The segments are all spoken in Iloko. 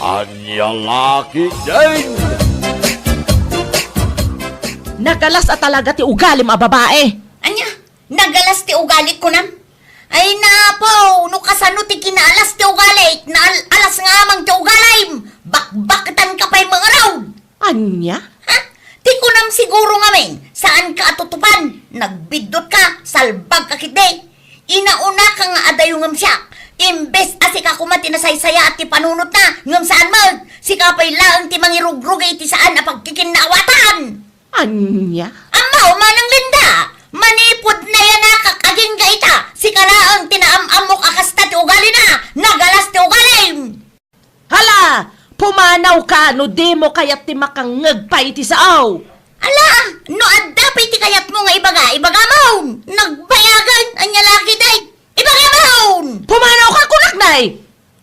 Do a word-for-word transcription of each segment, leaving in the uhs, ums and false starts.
Ania la ketdin? Nagalas a talaga ti ugalim a babae. Ania? Nagalas ti ugalik, kunam? Ay, napo, no kasano ti kinaalas ti ugalik, naal-alas nga amang ti ugalim. Bakbaketanka pay mangarud. Ania? Ha? Ti kunam siguro ngamin, saanka a tutupan. Nagbiddutka, salbagka ketdi. Inaunaka nga adayo ngem siak. Imbes a sika koma ti nasaysayaat ti panunotna, ngem saan met. Sika pay laeng ti mangirugrugay iti saan a pagkikinnaawatan. Ania? Ammo, Manang Linda, manipud nayanakak agingga ita, sika laeng ti naam-ammok a kasta ti ugalina, nagalas ti ugalim. Hala! Pumanawka no dimo kayat ti makangngeg pay iti sao. Ala, no adda pay ti kayatmo nga ibaga, ibagamon. Nagbayagan, ania la ketdin? Ibagamon! Pumanawka, kunak, nay!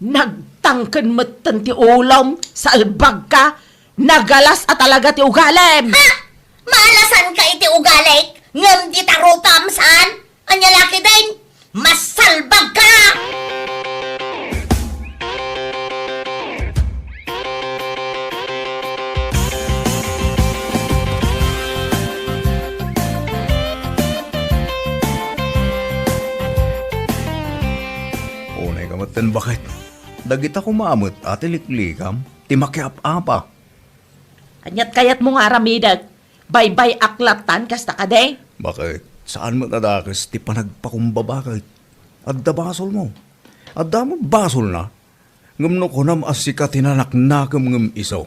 Nagtangken metten ti ulom, salbagka, nagalas a talaga ti ugalim. Ha? Maalasanka iti ugalik, ngem dita rupam, saan? Ania la ketdin? Masalbagka! Unayka metten, baket. Dagita koma met a ti liklikam ti makiap-apa. Aniat kayatmo nga aramidek? Baybay-ak lattan kasta kadi? Baket, saan met a dakes ti panagpakumbaba ket adda basolmo. Adda met basolna. Ngem no kunam a sika ti nanaknakem ngem isu,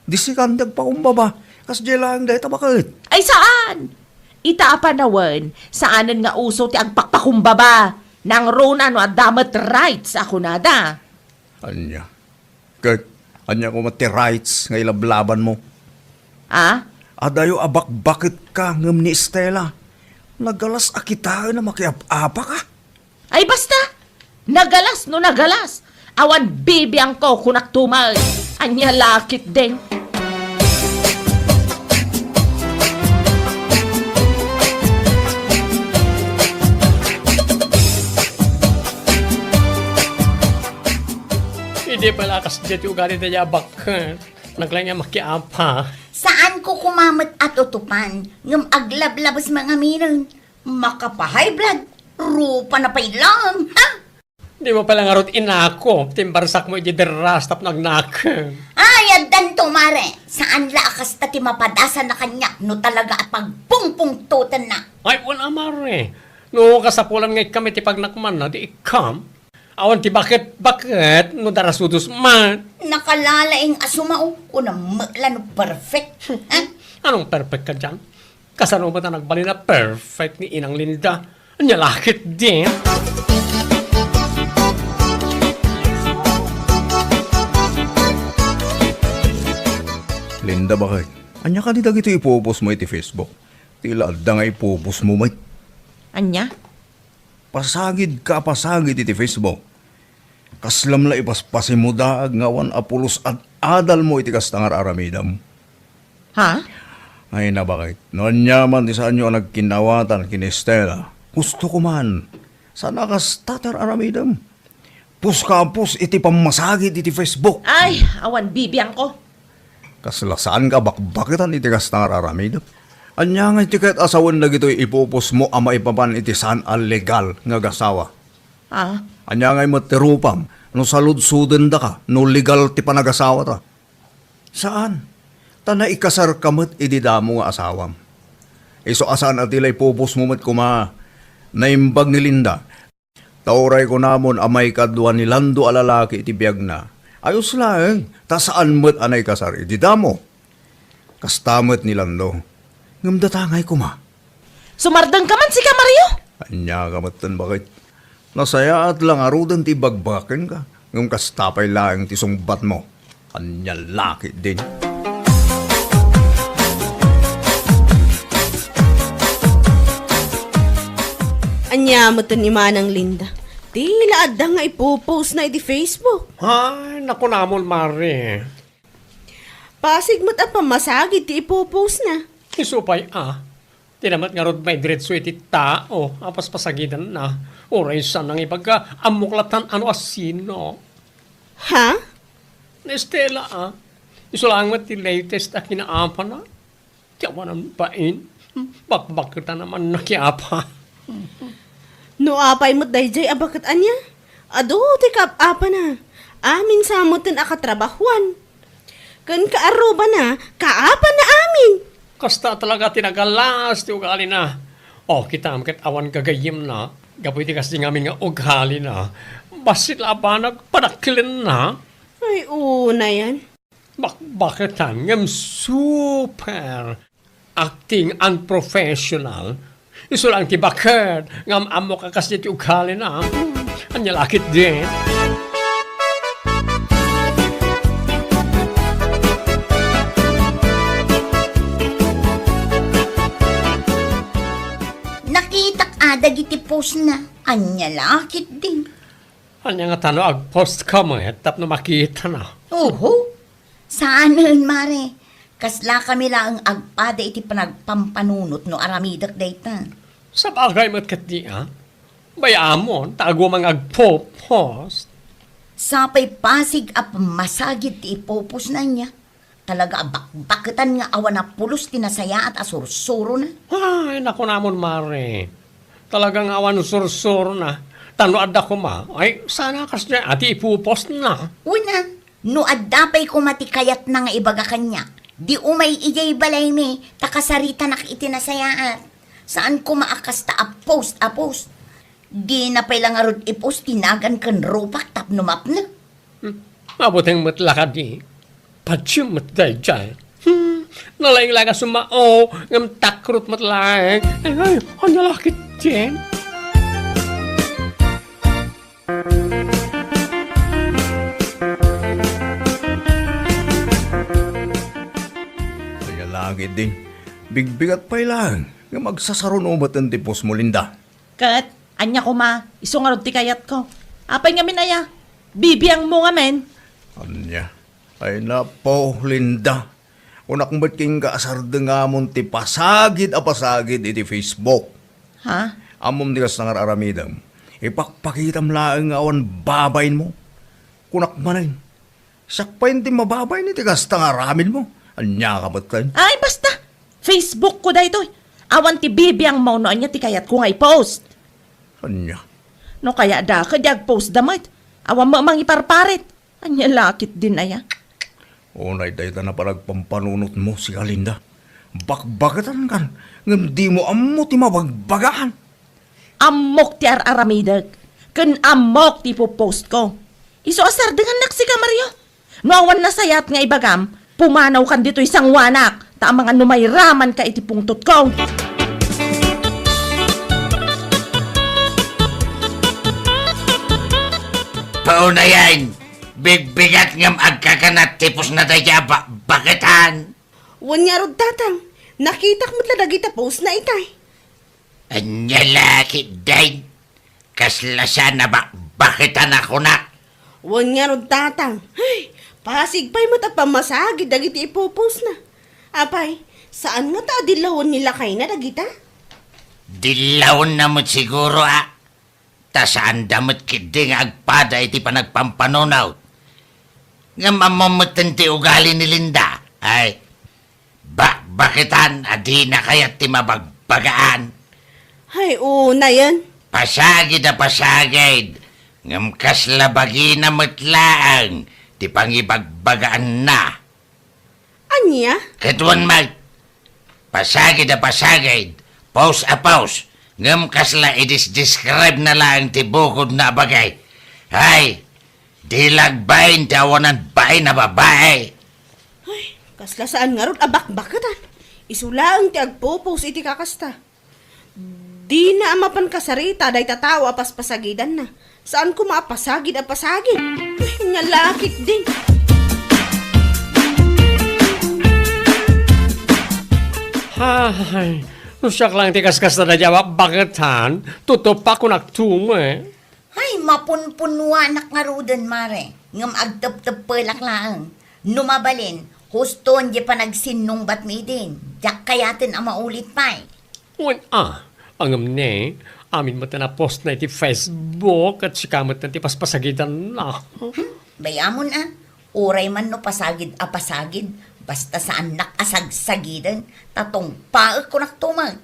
di sikan ti agpakumbaba, kasdiay laeng dayta, baket. Ay, saan! Ita a panawen, saanen nga uso ti agpakpakumbaba. Nangruna no adda met rights a kunada. Ania? Ket ania koma ti rights nga ilablabanmo? Ah? Adayo a bakbaketka ngem ni Estela. Nagalas a kitaen a makiap-apaka. Ay, basta! Nagalas no nagalas! Awan bibiangko, kunak tumal. Ania la ketdin? Idi pala kasdiay ti ugali dayta a baket, naglaing a makiapa. Saanko koma met a tutupan, ngem aglablabes mangaminen. Makapa-high blood, rupa na pay laeng, ha? Dimo pala ngarud inakop ti imbarsakmo iti derras tapno agnakem. Ay, addanto, mare. Saan la a kasta ti mapadasan a kaniak no talaga a pagpungpungtotenna. Ay, wen a, mare. No kasapulan nga ikkam iti pagnakmanna, di ikkam. Awan ti baket-baket no darasudos man. Nakalalaing a sumao, kunam met la no perfect. Ha? Anong perfect kadian? Kasano met a nagbalin a perfect ni Inang Linda? Ania la ketdin? Linda, baket? Ania kadi dagitoy ipopost mo iti Facebook? Ti la adda nga ipopost mo met. Ania? Pasagidka a pasagid iti Facebook. Kaslam la ipaspasim mo daag nga awan a pulos ad-adalmo iti kasta nga ar-aramidem. Ha? Ay, nabaket. No ania man ti saanyo a nagkinnaawatan ken ni Estela, husto koman. Saan a kasta ti ar-aramidem. Puska a pus iti pammasagid iti Facebook. Ay, awan bibiangko. Kasla saanka a bakbaketan iti kasta nga ar-aramidem. Ania ngay ti ket a sawen dagitoy ipopost mo a maipapan iti saan a legal nga agasawa? Ah? Ania ngay met ti rupam no saludsodendaka no legal ti panagasawata? Saan. Ta naikasarka met idi damo nga asawam. Isu a saan a ti la ipopost mo met koma, naimbag ni Linda. Ta uray kunamon a maikadua ni Lando a lalaki iti biagna, ayos laeng, ta saan met a naikasar iti damo. Kasta met ni Lando. Ngem data ngay koma. Sumardengka man sika, Mario? Ania ka metten, baket? Nasayaat la ngaruden ti ibagbagakenka, ngem kasta pay laeng ti sungbatmo. Ania la ketdin? Ania metten ni Manang Linda? Ti la adda nga ipopost na iti Facebook. Ay, nakunamon, mare. Pasig met a pammasagid ti ipopost na. Isu pay a. Di na met ngarud maidiretso iti tao a paspasagidanna. Uray saan nga ibaga, ammok lattan no asino. Ha? Ni Estela, a. Isu laeng met ti latest a kinaapana. Ti awanan bain. Bakbaketan a mannakiapa. No apay met daydiay a baket ania? Adu ti kaap-apana. Amin sa metten a katrabahuan. Ken kaarrubana, kaapanna amin. Kasta talaga ti nagalas ti ugalina. O, kitam ket awan gagayyemna. Gapu iti kasdi ngamin nga ugalina. Bassit la a banag padakkelenna. Ay, unayan. Bakbaketan ngem super acting unprofessional. Isu laeng ti baket ngem ammok a kasdi ti ugalina. Ania la ketdin? Nakitak a dagiti postna. Ania la ketdin? Ania ngata no agpostka met tapno makitana? Oho. Saanen, mare. Kaslakami laeng agpada iti panagpampanunot no aramidek dayta. Sabagay met ketdi, a. Bay-amon, ta adu man nga agpo-post. Sapay pasig a pammasagid ti ipo-postna ania. Talaga a bakbaketan nga awan a pulos ti nasayaat a sursurona. Ay, nakunamon, mare. Talaga nga awan sursurona. Ta no adda koma, ay, saan a kasdiay a ti ipo-postna. Wen a, no adda pay koma ti kayatna nga ibaga kaniak, di umay idiay balaymi, ta kasaritanak iti nasayaat. Saan koma a kasta a post a post. Dina pay la ngarud i-post ti nagan ken rupak tapno mapnek. Hmm. Mabuteng met la kadi. Patiem met daydiay. Hmm. Nalaing la nga sumao, ngem takrot met laeng. Ay, ay, ania la ketdin? Ania la ketdin? Bigbigat pay laeng, ngem agsasaruno met ti postmo, Linda. Ket, ania koma, isu ngarud ti kayatko. Apay ngamin aya? Bibiangmo ngamin? Ania? Ay, napo, Linda. Kunak met kenka a sardengamon ti pasagid a pasagid iti Facebook. Ha? Ammom ti kasta nga ar-aramidem. Ipakpakitam laeng nga awan babainmo. Kunak manen, siak pay ti mababain iti kasta nga aramidmo. Ania ka met ken? Ay, basta! Facebookko daytoy. Awan ti bibiangmo no ania ti kayatko nga i-post. Ania? No kayatda, ket di agpostda met. Awan met mangiparparit. Ania la ketdin aya? Unay dayta a panagpampanunotmo, sika, Linda. Bakbaketan kan, ngem dimo ammo ti mabagbagaan. Ammok ti ar-aramidek, ken ammok ti ipopostko. Isu a sardengannak, sika, Mario. No awan nasayaat nga ibagam, pumanawkan ditoy sangoanak, ta amangan no mairamanka iti pungtotko. Paunayan, bigbigat ngem agkakanat ti postna daydiay a ba-, baketan. Wen ngarud, tatang, nakitak met la dagita postna itay. Ania la ketdin? Kasla saan a bakbaketan a kunak. Wen ngarud, tatang. Ay, pasig pay met a pammasagid dagiti ipopostna. Apay, saan ngata a dillawen ni lakayna dagita? Dillawenna met siguro a. Ta saanda met ketdi nga agpada iti panagpampanunot. Ngem ammom metten ti ugali ni Linda. Ay, bakbaketan a dina kayat ti mabagbagaan. Ay, unayan. Pasagid a pasagid, ngem kasla bagina met laeng ti pangibagbagaanna. Ania? Ket wen met, pasagid a pasagid, post a post, ngem kasla i-describe-na laeng ti bukodna a bagay. Ay, di la agbain ti awanan bain a babai. Ay, kasla saan ngarud a bakbaketan. Isu laeng ti agpo-post iti kakasta. Dina a mapan kasarita dayta tao a paspasagidanna. Saan koma a pasagid a pasagid. Ay, ania la ketdin. Ay, no siak laeng ti kaskasta daydiay a bakbaketan, tutupak kunak tume. Ay, mapunpunuanak ngaruden, mare, ngem agtepteppelak laeng. No mabalin, husto diay panagsinnungbatmi idin, diak kayaten a maulit pay. Wen a, ngem ne, amin met a napostna iti Facebook ket sika met ti paspasagidanna. Hmm, bay-amon a. Uray man no pasagid a pasagid, basta saannak a sagsagiden, ta tungpaek kunak to met.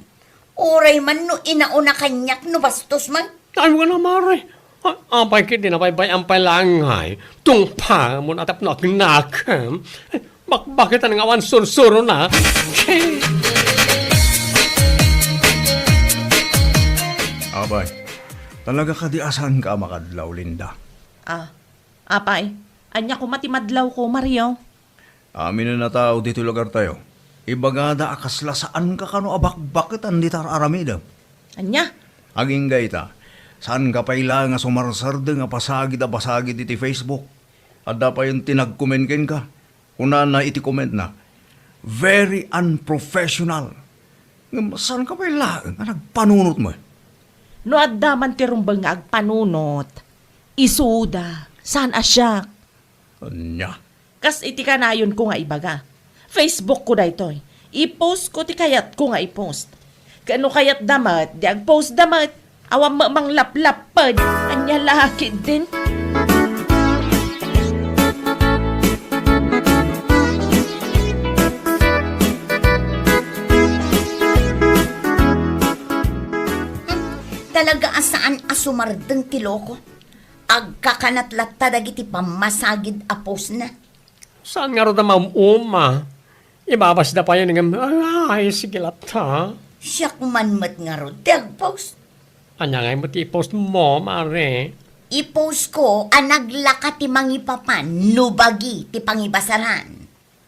Uray man no inauna kaniak no bastos met. Ay, wala, mare. A-, apay ketdi nabaybay-an pay laeng ngay, tungpaemon a tapno agnakem. Bakbaketan nga awan sursurona. Apay, talaga kadi a saanka a makadlaw, Linda? Ah, apay, ania koma ti madlawko, Mario? Aminen a tao ditoy lugartayo, ibagada a kasla saanka kano a bakbaketan dita ar-aramidem. Ania? Agingga ita, saanka pay laeng a sumarsardeng a pasagid a pasagid iti Facebook. Adda payen ti nagkomen kenka. Kunana iti komentna, "Very unprofessional." Ngem saanka pay laeng a nagpanunot met? No adda man ti rumbeng nga agpanunot, isuda, saan a siak. Ania? Kas iti kanayonko nga ibaga, Facebookko daytoy. I-postko ti kayatko nga i-post. Ken no kayatda met, di ag-postda met. Awan met manglaplapped. Ania la ketdin? Talaga a saan a sumardeng ti loko. Agkakanat latta dagiti pammasagid a postna. Saan ngarud a maum-uma? Ibabasda payen ngem, ay, sige latta. Siak man met ngarud ti agpost. Ania ngay met ti i-postmo, mare? I-postko a naglaka ti mangipapan no bagi ti pangibasaran.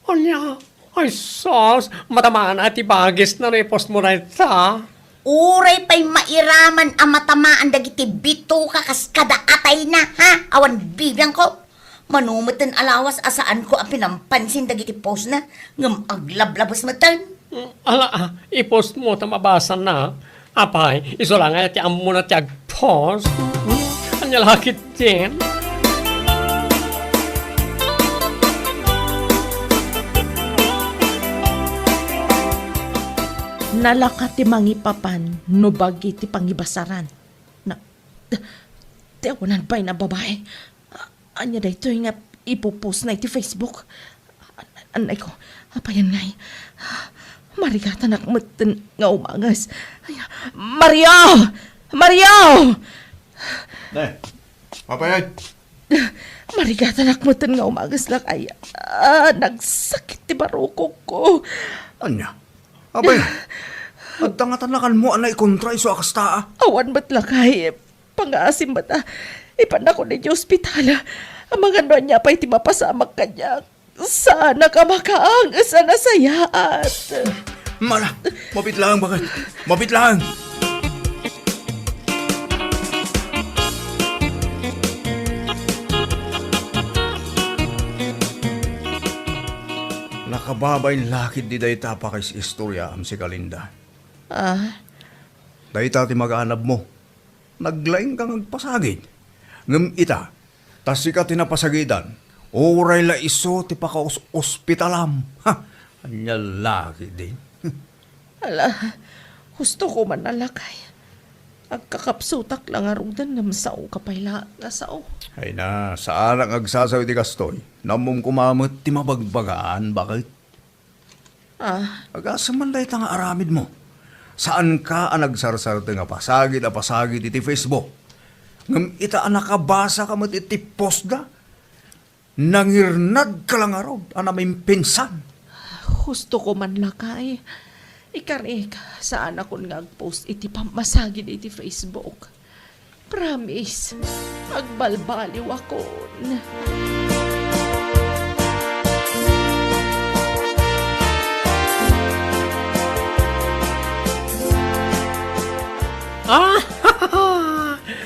Ania? Ay, sus! Matamaan a ti bagisna no i-postmo dayta. Uray pay mairaman a matamaan dagiti bitoka kas kada atayna, ha? Awan bibiangko. Mano metten a lawas a saanko a pinampansin dagiti postna, ngem aglablabes metten. Mm, ala, ah, i-postmo ta mabasana. Apay, isu la nga ti ammona ti agpost. Hmm? Ania la ketdin? Nalaka ti mangipapan no bagi ti pangibasaran. Na, ti awanan pay na babae. Ania daytoy nga ipopost na iti Facebook? An-, annay ko, apayan ngay. Marigatanak metten nga umanges. Ay, Mario! Mario! Ne, apayan? Marigatanak metten nga umanges, lakay. Ah, nagsakit ti barukongko. Ania? Apay, adda nga tanakanmo a naikontra isu a kasta, a? Awan met, lakay. Pangaasim met a ipannakon idiay ospital. Amangan no ania pay ti mapasamak kaniak. Saanak a makaanges a nasayaat. Mara, mapit laeng, baket. Mapit laeng. Nakababain la ketdi dayta a pakis-istoriaam, sika, Linda. Ah? Dayta ti maganabmo. Naglaingka nga agpasagid. Ngem ita, ta sika ti napasagidan, uray la isu ti pakaus-ospitalam. Ha! Ania la ketdin? Ala, hustoko man a, lakay. Agkakapsutak la ngaruden ngem saoka pay la nga sao. Ay na, saanak nga agsasao iti kastoy. Nammom koma met ti mabagbagaan, baket? Ah. Agasem man dayta nga aramidmo. Saanka a nagsarsardeng a pasagid a pasagid iti Facebook. Ngem ita a nakabasaka met iti postda, nangirnadka la ngarud a namimpinsan. Hustoko man, lakay. Ikarik, saanakon nga agpost iti pammasagid iti Facebook. Promise, agbalbaliwakon. Ah,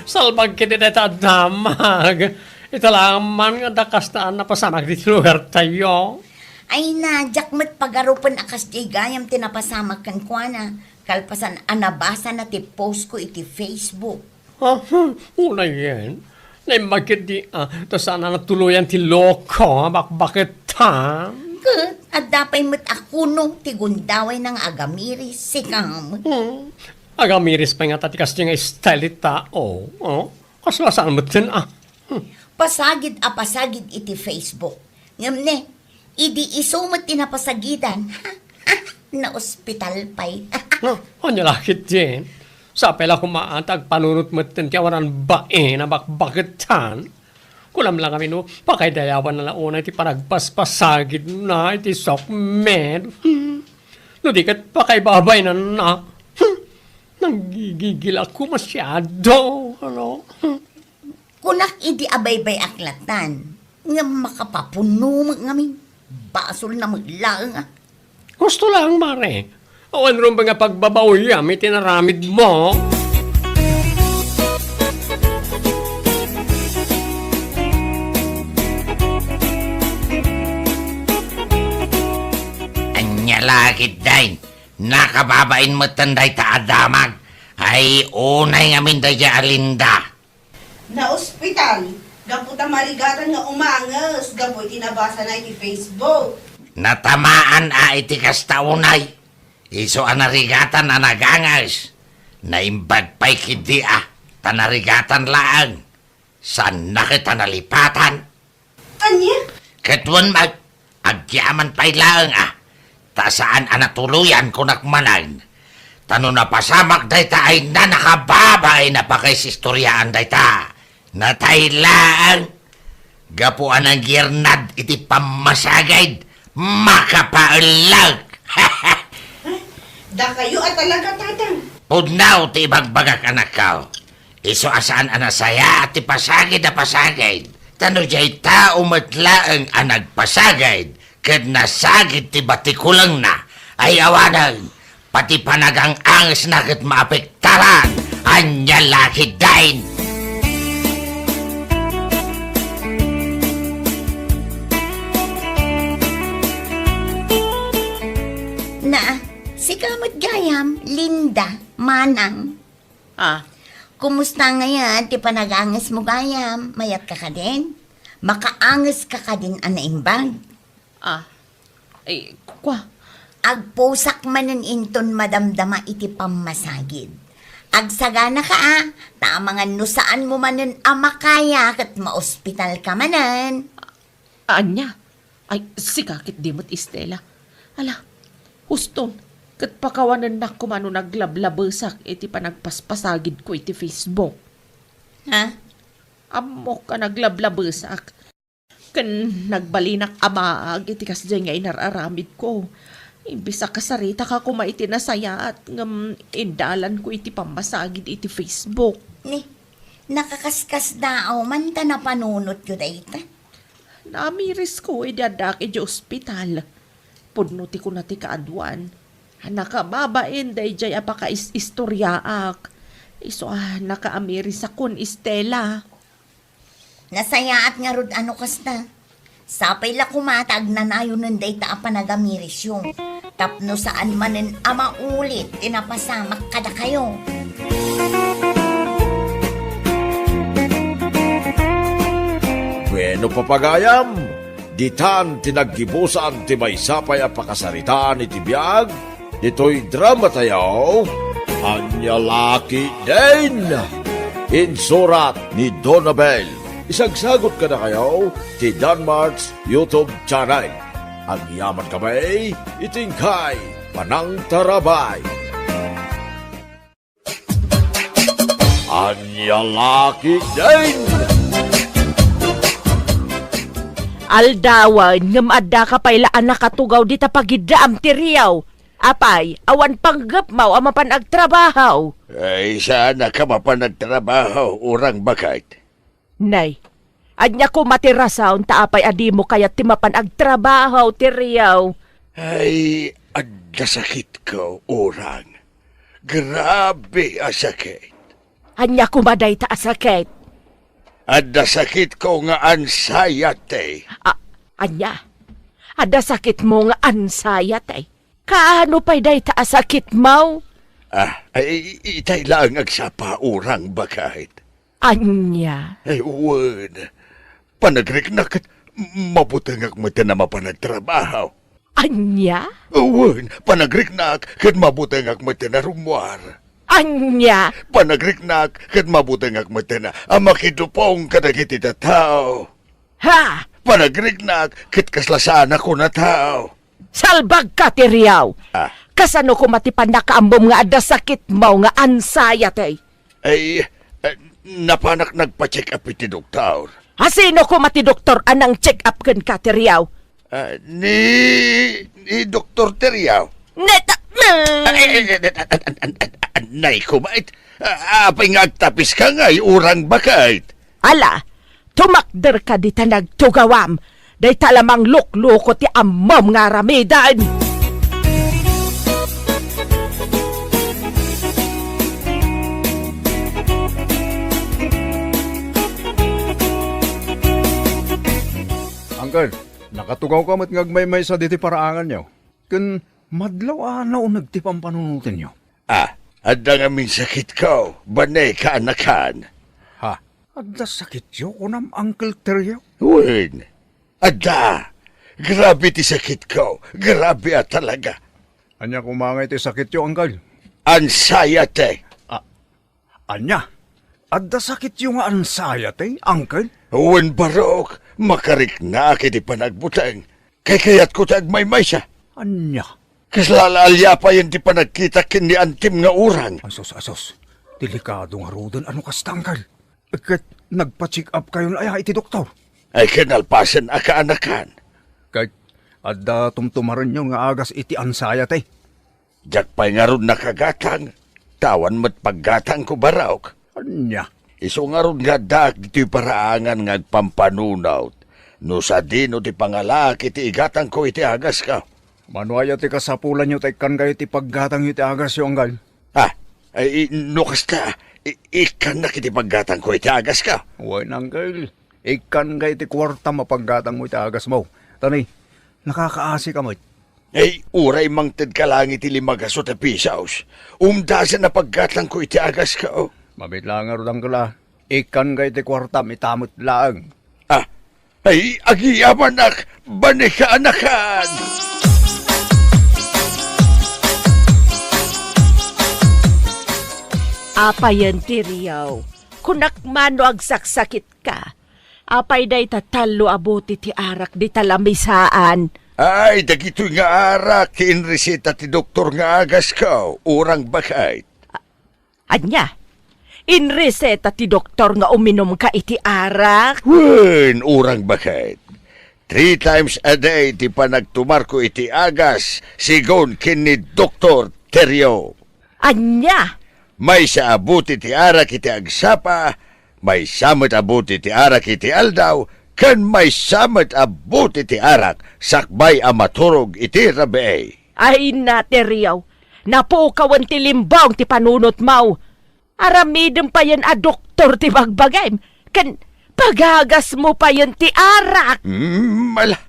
salbag ketdi dayta a damag. Ita la man nga adda kasta a napasamak ditoy lugartayo. Ay na, diak met pagarupen a kasdiay gayam ti napasamak kenkuana, kalpasan a nabasana ti postko iti Facebook. Ah, hmm, unayen. Naimbag ketdi, ah, ta saan a natuloyan ti loko, bakbaketan. Ket, adda pay met a kuno ti gundawayna nga agamiris, sika met. Hmm. Agamiris pay ngata ti kasdiay nga style ti tao, oh. Kasla saan metten, ah. Hmm. Pasagid a pasagid iti Facebook. Ngem ne, idi isu met ti napasagidan, naospital pay. No, ania la ketdin? Sapay la koma ta agpanunot metten ti awanan bain a bakbaketan. Kunam la ngamin no, pakaydayawanna la unay ti panagpaspasagidna iti sokmed. Hmm. No di ket pakaybabainanna. Hmm. Nanggigigil ako masiado, ano? Hmm. Kunak idi abaybay-ak latan, ngem makapapunno met ngamin. Basolna met laeng a. Husto laeng, mare. Awan rumbeng a pagbabaoyam iti naramidmo. Ania la ketdin, nakababain metten dayta a damag. Ay, unay ngamin daydiay a Linda. Naospital gapu ta marigatan nga umanges gapu iti nabasana iti Facebook. Natamaan a iti kasta unay. Isu a narigatan a naganges. Naimbag pay ketdi a ta narigatan laeng. Saanna ket a nalipatan. Ania? Ket wen met, agyaman pay laeng a, ta saan a natuloyan kunak manen. Ta no napasamak dayta ay nakababain a pakaisistoriaan dayta. Natay laeng, gapu a nangyernad iti pammasagid, makapaellek. Dakayo a talaga, Tatang. Pudno ti ibagbagak, anakko. Isu a saan a nasayaat ti pasagid a pasagid, ta no diay tao met laeng a nagpasagid ket nasagid ti batikulengna, ay awanen, pati panagang-angesna ket maapektaran. Ania la ketdin? Na, sika met gayam, Linda, Manang. Ah. Kumusta ngayen ti panagangesmo gayam? Mayat ka kadin? Makaanges ka kadin a naimbag? Ah. Eh, kua? Agpusak manen inton madamdama iti pammasagid. Agsagana ka a, ta amangan no saanmo manen a makaya ket maospital ka manen. Ania? Ay, sika ketdi met, Estela. Ala, huston, ket pakawanennak koma no naglablabesak iti panagpaspasagidko iti Facebook. Ha? Ammok a naglablabesak. Ken nagbalinak a maag iti kasdiay nga inar-aramidko. Imbes a kasaritaka koma iti nasayaat ngem indalanko iti pammasagid iti Facebook. Ni, nakaskasdaaw man ta napanunotyo dayta? Naamirisko idi addaak idiay ospital. Pudno ti kuna ti kaaduan. Nakababain daydiay a pakais-istoriaak. Isu a nakaamirisakon, Estela. Nasayaat ngarud a no kasta. Sapay la koma ta agnanayonen dayta a panagamirisyo. Tapno saan manen a maulit ti napasamak kadakayo. Bueno, papagayam, ditan ti naggibusan ti maysa pay a pakasaritaan iti biag ditoy dramatayo, Ania la ketdin? Insurat ni Donabel. Isagsagot kadakayo ti Danmart's YouTube channel. Agyamankami iti inkay panangtarabay. Ania la ketdin? Aldawen, ngem addaka pay la a nakatugaw dita pagiddaam ti riaw. Apay, awan panggepmaw a mapan agtrabaho? Ay, saannak a mapan agtrabaho, urang baket. Nay, ania koma ti rason ta apay a dimo kayat ti mapan agtrabaho ti riaw? Ay, adda sakitko, urang. Grabe a sakit. Ania koma dayta a sakit? Adda sakitko nga anxiety. A-, ania? Adda sakitmo nga anxiety? Kaano pay dayta a sakitmo? Ah, ay, itay laeng agsapa, urang baket. Ania? Ay, wen. Panagriknak ket mabutengak metten a mapan agtrabaho. Ania? Wen, panagriknak ket mabutengak metten a rummuar. Ania? Panagriknak ket mabutengak metten a makidupong kadagiti tattao. Ha! Panagriknak ket kasla saanak a tao. Salbagka, Teriaw! Ah. Kasano koma ti pannakaammom nga adda sakitmo nga anxiety? Ay, eh, napanak nagpa-check up iti doktor. A, sino koma ti doktor a nang-check up kenka, Teriaw? Ah, ni, ni Doktor Teriaw. Neta-, Ay, ay, ay, ay, ay, ay, ay, ay, nay, kumait. Ah, apay nga agtapiska ngay, urang baket? Ala, tumakderka dita nagtugawam. Dayta la manglukloko ti ammom nga aramiden. Uncle, nakatugawka met nga agmaymaysa ditoy paraanganyo. Ken madlaw a nauneg ti pampanunotenyo. Ah, adda ngamin sakitko, bane kaanakan. Ha? Adda sakityo, kunam, Uncle Teryo? Wen, adda. Grabe ti sakitko. Grabe a talaga. Ania koma ngay ti sakityo, Uncle? Anxiety. Ah, ania? Adda sakityo nga anxiety, Uncle? Wen, barok, makariknak iti panagbuteng. Kaykayatko ti agmaymaysa. Ania? Kasla alyapayen ti panagkitak ken ni antim nga urang. Asus, asus. Delikado ngaruden a no kasta, Uncle. Ket nagpa-check up kayon aya iti doktor? Ay, kinalpasen a kaanakan. Ket adda tumtumarenyo nga agas iti anxiety? Diak pay ngarud nakagatang, ta awan met paggatangko, barok. Ania? Isu ngarud nga addaak ditoy paraangan nga agpampanunot no sadino ti pangalaak iti igatangko iti agasko. Mano aya ti kasapulanyo ta ikkankayo iti paggatangyo iti agasyo, Uncle? Ah, ay, i-, no kasta, i-, ikkannak iti paggatangko iti agasko. Wen, Uncle. Ikkanka iti kuartam a paggatangmo iti agasmo. Ta ni, nakakaasika met. Ay, uray mangtedka laeng iti lima a gasu ti pisos, umdasen a paggatangko iti agasko. Mabiit laeng ngarud, Uncle, a. Ikkanka iti kuartam ita met laeng. Ah, ay, agiyamanak, bane kaanakan. Apayen ti riaw, kunak man no agsaksakitka. Apay dayta tallo a bote ti arak dita lamisaan? Ay, dagitoy nga arak ti inreseta ti doktor nga agasko, urang baket. Ania? Inreseta ti doktor nga uminumka iti arak? Wen, urang baket. Three times a day ti panagtumarko iti agas, sigun ken ni Doktor Terrio. Ania? Maysa a bote ti arak iti agsapa, maysa met a bote ti arak iti aldaw, ken maysa met a bote ti arak sakbay a maturog iti rabii. Ay, Nateriaw, napukawen ti limbong ti panunotmo. Aramidem payen a doktor ti bagbagim, ken pagagasmo payen ti arak. Mm, ala,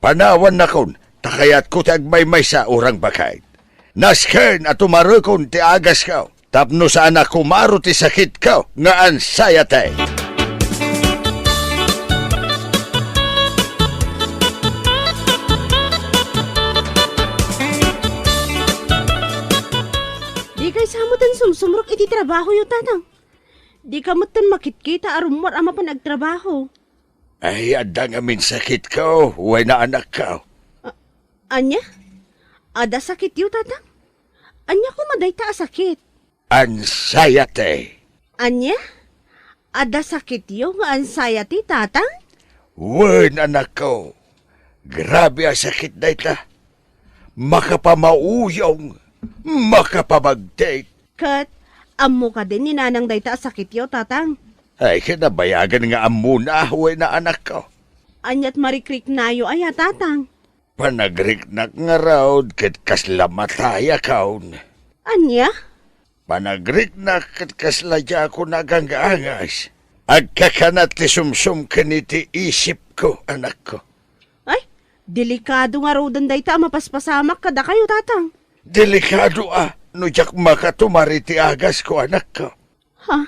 panawannakon, ta kayatko ti agmaymaysa, urang baket. Nasken a tumarekon ti agasko tapno saan a kumaro ti sakitko nga anxiety. Dikay sa metten sumsumrek iti trabahoyo, Tatang. Dika metten makitkita a rummuar a mapan agtrabaho. Ay, adda ngamin sakitko, wen a anakko. A-, ania? Adda sakityo, Tatang? Ania koma dayta a sakit? Anxiety. Ania? Adda sakityo nga anxiety, Tatang? Wen, anakko. Grabe a sakit dayta. Makapamauyong, makapabagtit. Ket, ammo kadi ni Nanang dayta a sakityo, Tatang? Ay, kinabayagan nga ammona, wen a anakko. Aniat marikriknayo aya, Tatang? Panagriknak ngarud ket kasla matayakon. Ania? Panagriknak ket kasla diakon aganggaangas. Agkakanat ti sumsum ken iti isipko, anakko. Ay, delikado ngaruden dayta a mapaspasamak kadakayo, Tatang. Delikado a no diak makatumar iti agasko, anakko. Ha?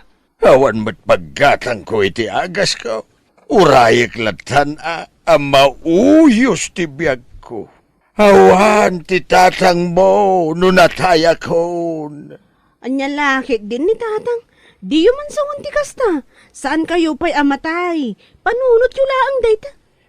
Awan met paggatangko iti agasko. Urayek lattan a, a mauyos ti biagko. Awan ti tatangmo no natayakon. Ania la ketdin ni Tatang? Diyo man sawen ti kasta. Saankayo pay a matay. Panunotyo laeng dayta.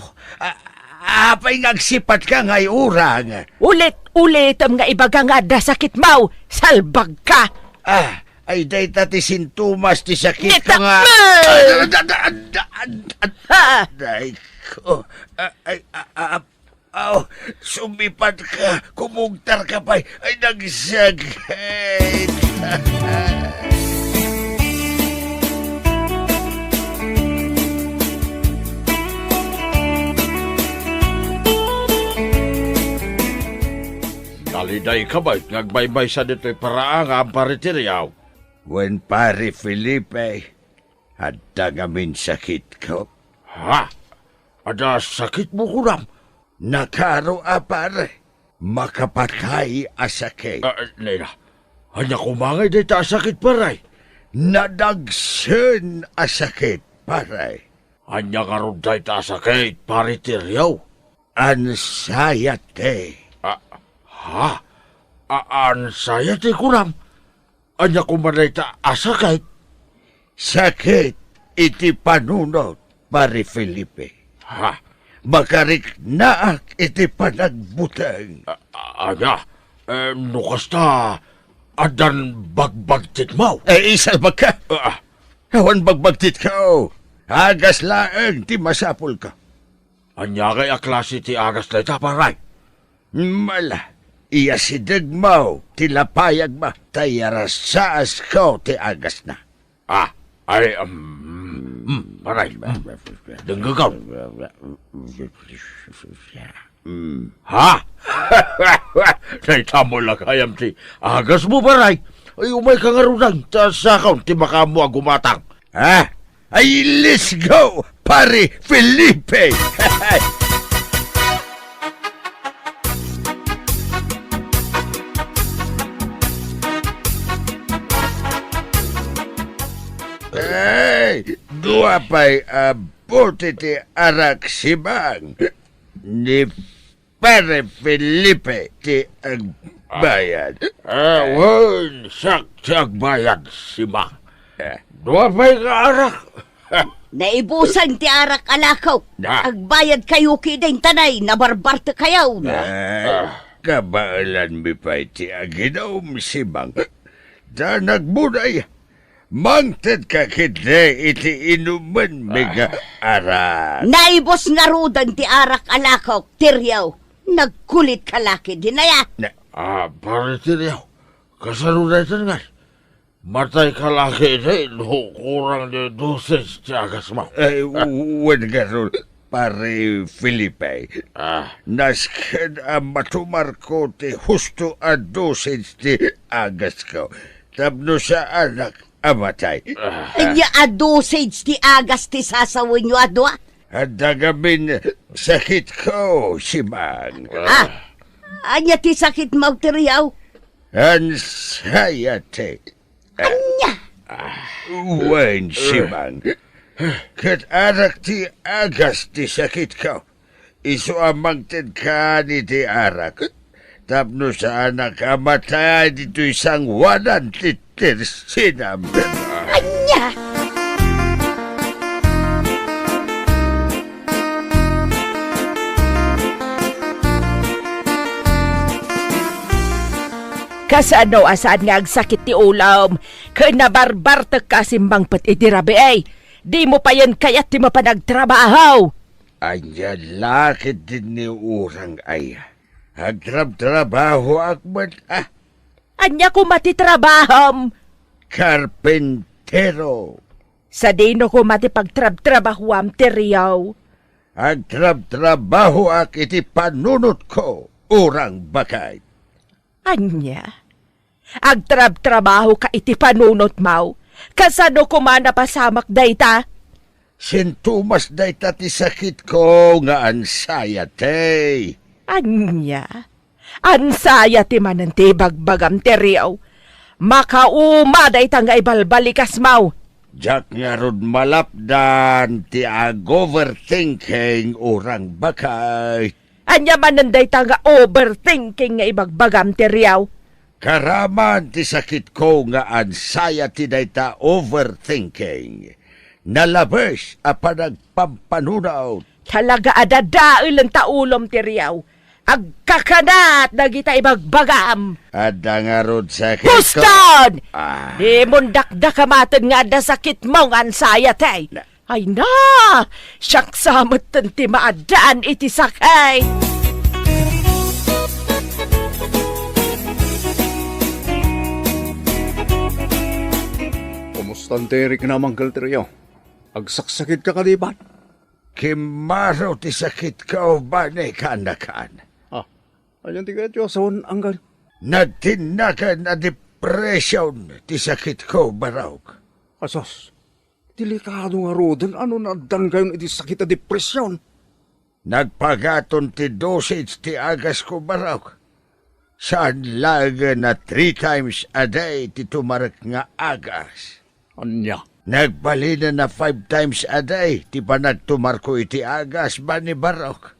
ko. A-, apay nga agsipatka nga ay urang? Ulit-ulitem nga ibaga nga adda sakitmo, salbagka! Ah, ay dayta ti sintomas ti sakitko nga. Nitakmel! Ah, da, da, da, da, da, Ha? Day ko. Ah, ay, ah, ah, Aw, sumipatka, kumugtarka pay. Ay, nagsakit. Nalidayka met nga agmaymaysa ditoy paraangan, Pare Teriaw. Wen, Pare Felipe, adda ngamin sakitko. Ha? Adda sakitmo, kunam? Nakaro a, pare. Makapatay a sakit. Ah, nena, ania koma ngay dayta a sakit, pare? Nadagsen a sakit, pare. Ania ngarud dayta a sakit, Pare Teriaw? Anxiety. Ah, ha? A-, anxiety, kunam? Ania koma dayta a sakit? Sakit iti panunot, Pare Felipe. Ha? Makariknaak iti panagbuteng. A-, a-, ania? Eh, no kasta, addan bagbagtitmo? Eh, isalbagka. Ah. Awan bagbagtitko. Agas laeng ti masapulko. Ania ngay a klase ti agas dayta, pare? Mala, iyasidegmo ti lapayagmo, ta iyarasaasko ti agasna. Ah, ay, um, mm, pare, mm. Denggekon. Mm. Ha? Dayta met la gayam ti agasmo, pare. Ay, umayka ngaruden, ta siakon ti makaammo a gumatang. Ha? Ay, let's go, Pare Felipe! Ay, dua pay a bote ti arak, Simang. Ni Pare Felipe ti agbayad. Ah, wen, siak ti agbayad, Simang. Eh. Dua pay nga arak. Naibusan ti arak a lakok. Na. Agbayadkayo ketdin ta nay, nabarbartekkayo. Ay, kabaelanmi pay ti aginum, Simang. Ta nagbuday, mangtedka ketdi iti inumenmi nga arak. Naibus ngaruden ti arak a lakok, Teriaw. Nagkulitka la ketdin aya. Na- Ah, Pare Teriaw, kasano dayta ngay? Matayka la ketdi no kurang ti dosage ti agasmo. Ay, wen ngarud, Pare Felipe. Ah. Nasken a matumarko ti husto a dosage ti agasko. Tapno saanak a matay. Ah. Ania a dosage ti agas ti sasawenyo a dua? Adda ngamin sakitko, Simang. Ah, ania ti sakitmo, Teriaw? Anxiety. Ania? Wen, Simang. Ket arak ti agas ti sakitko. Isu a mangtedkan iti arak. Tapno saanak a matay ditoy sangoanan ti tersinam. Ania? Kasano a saan nga agsakit ti ulom? Ken nabarbartekka a simmangpet iti rabii. Dimo payen kayat ti mapan agtrabaho. Ania la ketdin ni urang aya? Agtrabtrabahoak met, ah. Ania koma ti trabahom? Karpintero. Sadino koma ti pagtrabtrabahoam, Teriaw? Agtrabtrabahoak iti panunotko, urang baket. Ania? Agtrabtrabahoka iti panunotmo? Kasano koma napasamak dayta? Sintomas dayta ti sakitko nga anxiety. Ania? Anxiety manen ti ibagbagam, Teriaw? Makauma dayta nga ibalbalikasmo. Diak ngarud malapdan ti ag-overthinking, urang baket. Ania manen dayta nga overthinking nga ibagbagam, Teriaw? Karaman ti sakitko nga anxiety dayta overthinking. Nalabes a panagpampanunot. Talaga a dadaelen ta ulom, Teriaw. Agkakanat dagita ibagbagam. Adda ngarud sakitko. Puston! Ah. Dimon dakdakamaten nga adda sakitmo nga anxiety. Na- Ay na! Siak sa metten ti maaddaan iti sakit! Kumusta ti riknam, Uncle Teryo? Agsaksakitka kadi, bat? Kimmaro ti sakitko, bani, kaanakan. Ah, anian ti kayatyo a sawen, Uncle? Nagtinnaken a depression ti sakitko, barok. Asus, delikado ngaruden no naaddankayon iti sakit a depression. Nagpagaton ti dosage ti agasko, barok. Saan laengen a three times a day ti tumarek nga agas. Ania? Nagbalinen a five times a day ti panagtumarko iti agas, bani, barok.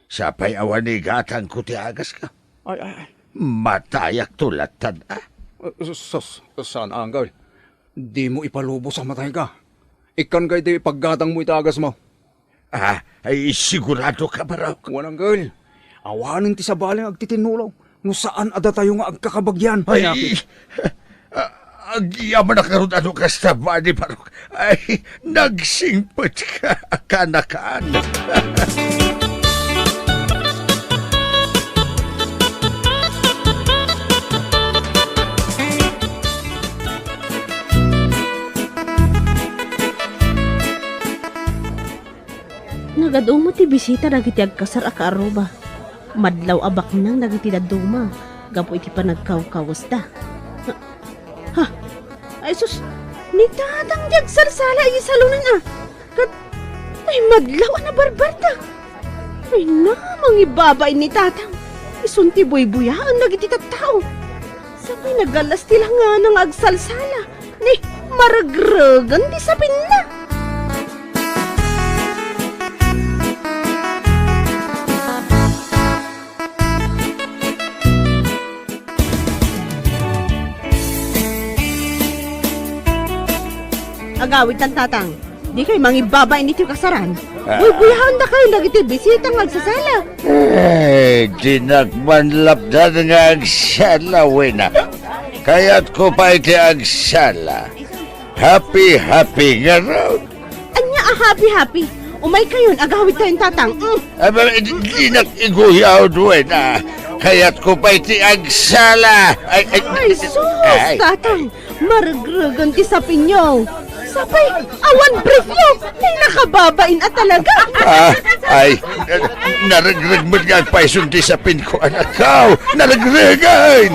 Sapay awan igatangko ti agaska. Ay, ay, ay. Matayakto latta, a? Eh, sus, sus, saan, Uncle. Dimo ipalubos a matayka. Ikkan kadi ti paggatangmo iti agasmo. Ah, ay, siguradoka, barok? Wen, Uncle. Awanen ti sabali nga agtitinulong no saan a datayo nga agkakabagian. Ay, ah, agyamanak ngarud no kasta, bani, barok. Ay, nagsingpetka, kaanakan. Nagad-uma ti bisita dagiti agkasar a kaarruba. Madlaw a baknang dagiti dadduma gapu iti panagkawkawesda. Ha? Ay sus, ni Tatang ti agsalsala iti salonen, a. Ket, ay, madlaw a nabarbarta. Ay na, mangibabain ni Tatang. Isun ti buybuyaen dagiti tattao. Sapay nagallas ti langana nga agsalsala. Ni, maregregen ti sapinna. Agawidtan, Tatang. Dikay mangibabain iti kasaran. Ah. Buybuyaendakayo dagiti bisita nga agsasala. Eh, dinak man lapdan nga agsala, Wena. Kayatko pay ti agsala. Happy, happy ngarud. Ania a happy, happy? Umaykayon, agawidtayon, Tatang. Mm. Aba, di, dinak iguyaw, Wena. Kayatko pay ti agsala. Ay, ay, Ay, sus, ay. Tatang. Maregregen ti sapinyo. Sapay, awan briefyo. Ay, nakababain a talaga. Ah, ay, naregreg met nga agpayson ti sapinko, anakko. Naregregen!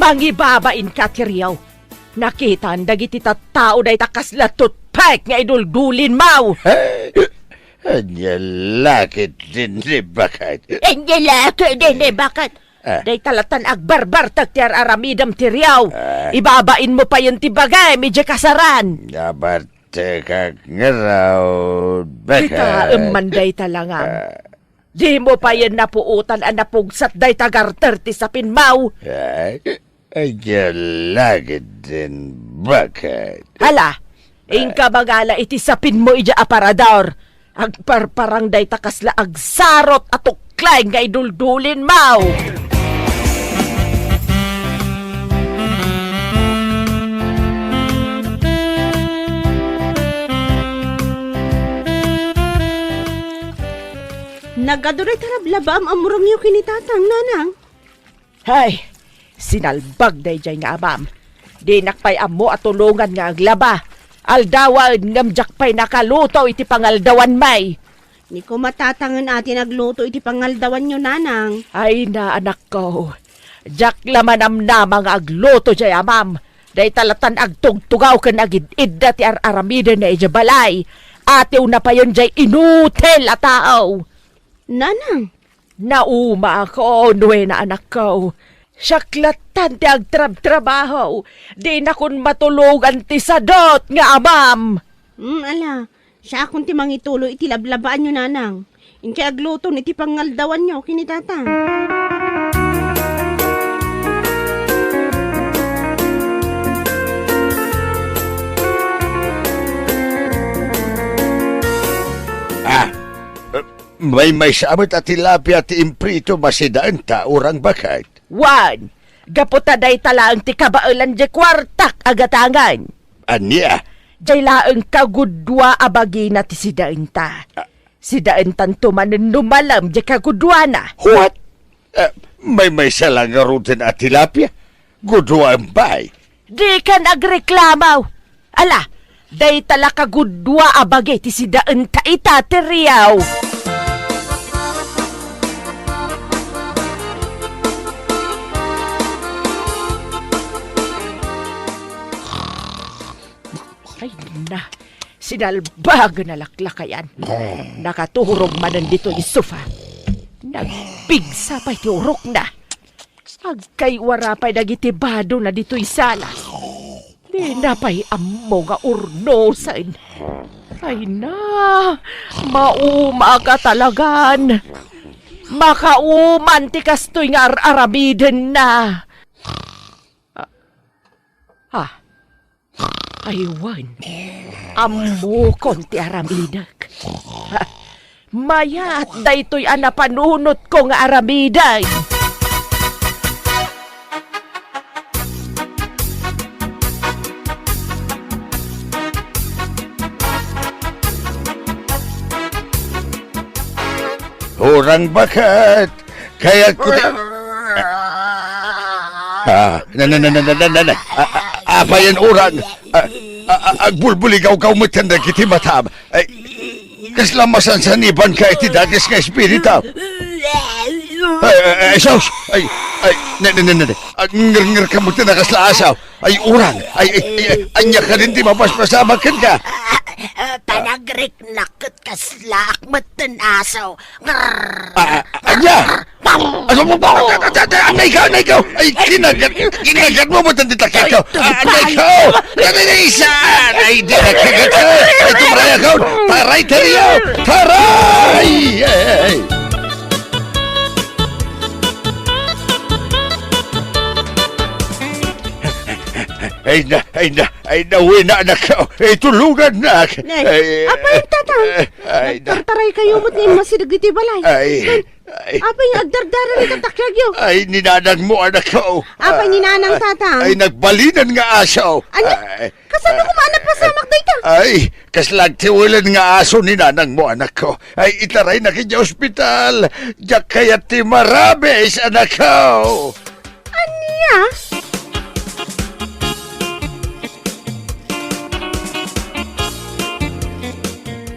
Mangibabain ka, Tiriaw. Nakitan dagiti tattao dayta kasla toothpick nga iduldulinmo. Ania la ketdin ni baket? Ania la ketdin ni baket? Ah. Dayta lattan agbarbartek ti ar-aramidem, Tiriaw. Ah. Ibabainmo payen ti bagim idiay kasaran. Nabartekak ngarud, baket. Kitaem man dayta langam. Ah. Dimo payen napuotan a napugsat dayta garter ti sapinmo. Ay, ania la ketdin baket? Hala, inka mangala iti sapinmo idiay aparador. Agparparang dayta kasla agsarot a tukleng nga iduldulinmo. Nagadu dayta lablabaam a murangyo ken ni Tatang, Nanang. Hay, sinalbag daydiay nga amam. Dinak pay ammo a tulongan nga aglaba. Aldawen ngem diak pay nakaluto iti pangaldawanmi. Ni koma, Tatang, a ti nagluto iti pangaldawanyo, Nanang. Ay na, anakko. Diak la manamnama nga agluto diay amam. Dayta lattan agtugtugaw ken agid-idda ti ar-aramidenna idiay balay. Atiwna payen diay inutil a tao. Nanang. Naumaakon, Wena, anakko. Siak lattan ti agtrabtrabaho. Dinakon matulongan ti sadut nga amam. Hmm, ala, siakon ti mangituloy iti lablabaanyo, Nanang. Inkay agluton iti pangaldawanyo ken ni Tatang. Ah, eh, maymaysa met a tilapia ti imprito masidaenta, urang baket. Wen, gapu ta dayta laeng ti kabaelan diay kuartak a gatangen. Ania? Diay laeng kagudua a bagina ti sidaenta. Ah. Sidaentanto manen no malem diay kaguduana. What? Eh, maymaysa la ngaruden a tilapia? Guduaem pay. Dikan agreklamo. Ala, dayta la kagudua a bagi ti sidaenta ita, Tiriaw. Ay na, sinalbagen a laklakayan. Nakaturog manen ditoy sofa. Nagpigsa pay ti urokna. Agkaywara pay dagiti badona ditoy sala. Dina pay ammo nga urnosen. Ay na, mauma ka talagan. Makauman ti kastoy nga ar-aramidenna. Ah. Ah. Ay wen, ammokon ti aramidek. Ah, mayat daytoy a napanunotko nga aramiden. Urang baket, kayatko ti, ah, na, na, na, na, na, na, na, a, a, apayen urang, a, a, a, agbulbuligawgaw met dagiti matam. Ay, kasla masansanibanka iti dakes nga espiritu. Ay, ay, ay, sus! Ay, ay, na, na, na, na, na. Agngernger ka met na kasla asaw. Ay, urang. Ay, ay, ay, ay, ania kadin ti mapaspasamak kenka? Ah, panagriknak ket kasla akmetten aso. Ngrrr. Ah, ah, ania? Ano mo ba? Anay ka, anay ka! Ay, kinagat, kinagat mo ba itong ditak ka? Ay, ah, anay ka! Anay na isa! Ay, di na kagat ka! Ay, tumraya ka! Taray, taray! Taray! Ay, ay, ay. Ay na, ay na, ay na, uwi na, anak ko. Ay, tulungan na. Nay, ay, apay, tatang? Ay, ay, na. Nagtartaray kayo met nga immasideg ditoy balay. Ay, ay. Apay nga agdardara ni katakyagyo? Ay, ni nanang mo, anak ko. Apay ni nanang, tatang? Ay, nagbalinan nga aso. Ania? Ay, kasano koma a napasamak dayta? Ay, kasla agtiwelen nga aso ni nanang mo, anak ko. Ay, itaray na kay ospital. Diak kayat ti marabis, anak ko. Ania?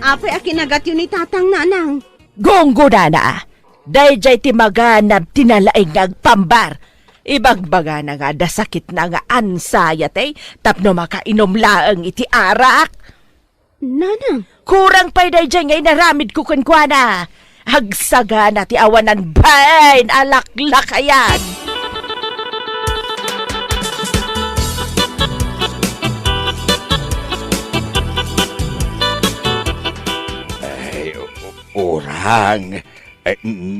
Apay a kinagatyo ni tatang, nanang? Gunggonana, daydiay ti maganab ti nalaing nga agpambar. Ibagbagana nga adda sakitna nga anxiety tapno makainom laeng iti arak. Nanang. Kurang pay daydiay nga inaramidko kenkuana. Agsagana ti awanan bain a laklakayan. Ay, u-, u-, urang. Ay,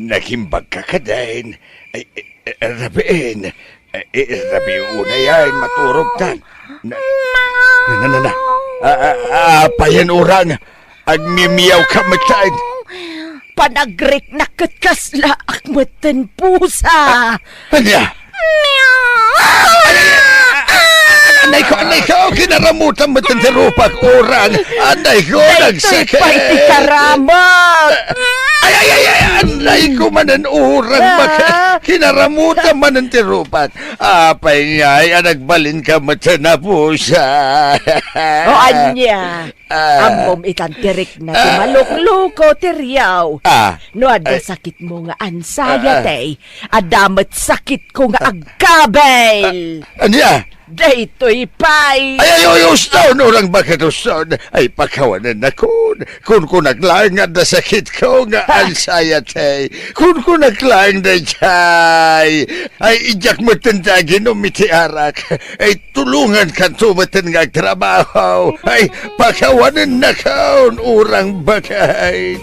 nagimbag ka kadin. Ay, eh, eh, rabiin. Eh, eh, rabiin, ay, ay, maturog tan. Na, na, na, na, na. Ah, ah, ah, apayen, urang. Agmimiyaw ka met laeng. Panagriknak ket kasla akmetten pusa. Ania? Ay, ay, ay, ay, anay ko, anay ko, kinaramutan met ti rupak, urang. Anay ko, nagsakit. Daytoy pay ti karamut. Ay, ay, ay, ay, anay ko manen, urang, ah, baka kinaramutan manen ti rupak. Apay ngay a nagbalin ka met sa napusa? O ania? Ah. Ammom itan ti rikna ti malukluko ti riaw. Ah. No adda sakitmo nga anxiety, adda met sakitko nga agkabil. Ah, ania? Daytoy pay. Ay, ay, ay, uston, urang baket uston. Ay, pakawanennakon. Kunkunak laeng nga adda sakitko nga anxiety. Kunkunak laeng daydiay. Ay, idiak metten ti aginom iti arak. Ay, tulongankanto metten nga agtrabaho. Ay, pakawanennakon, urang baket.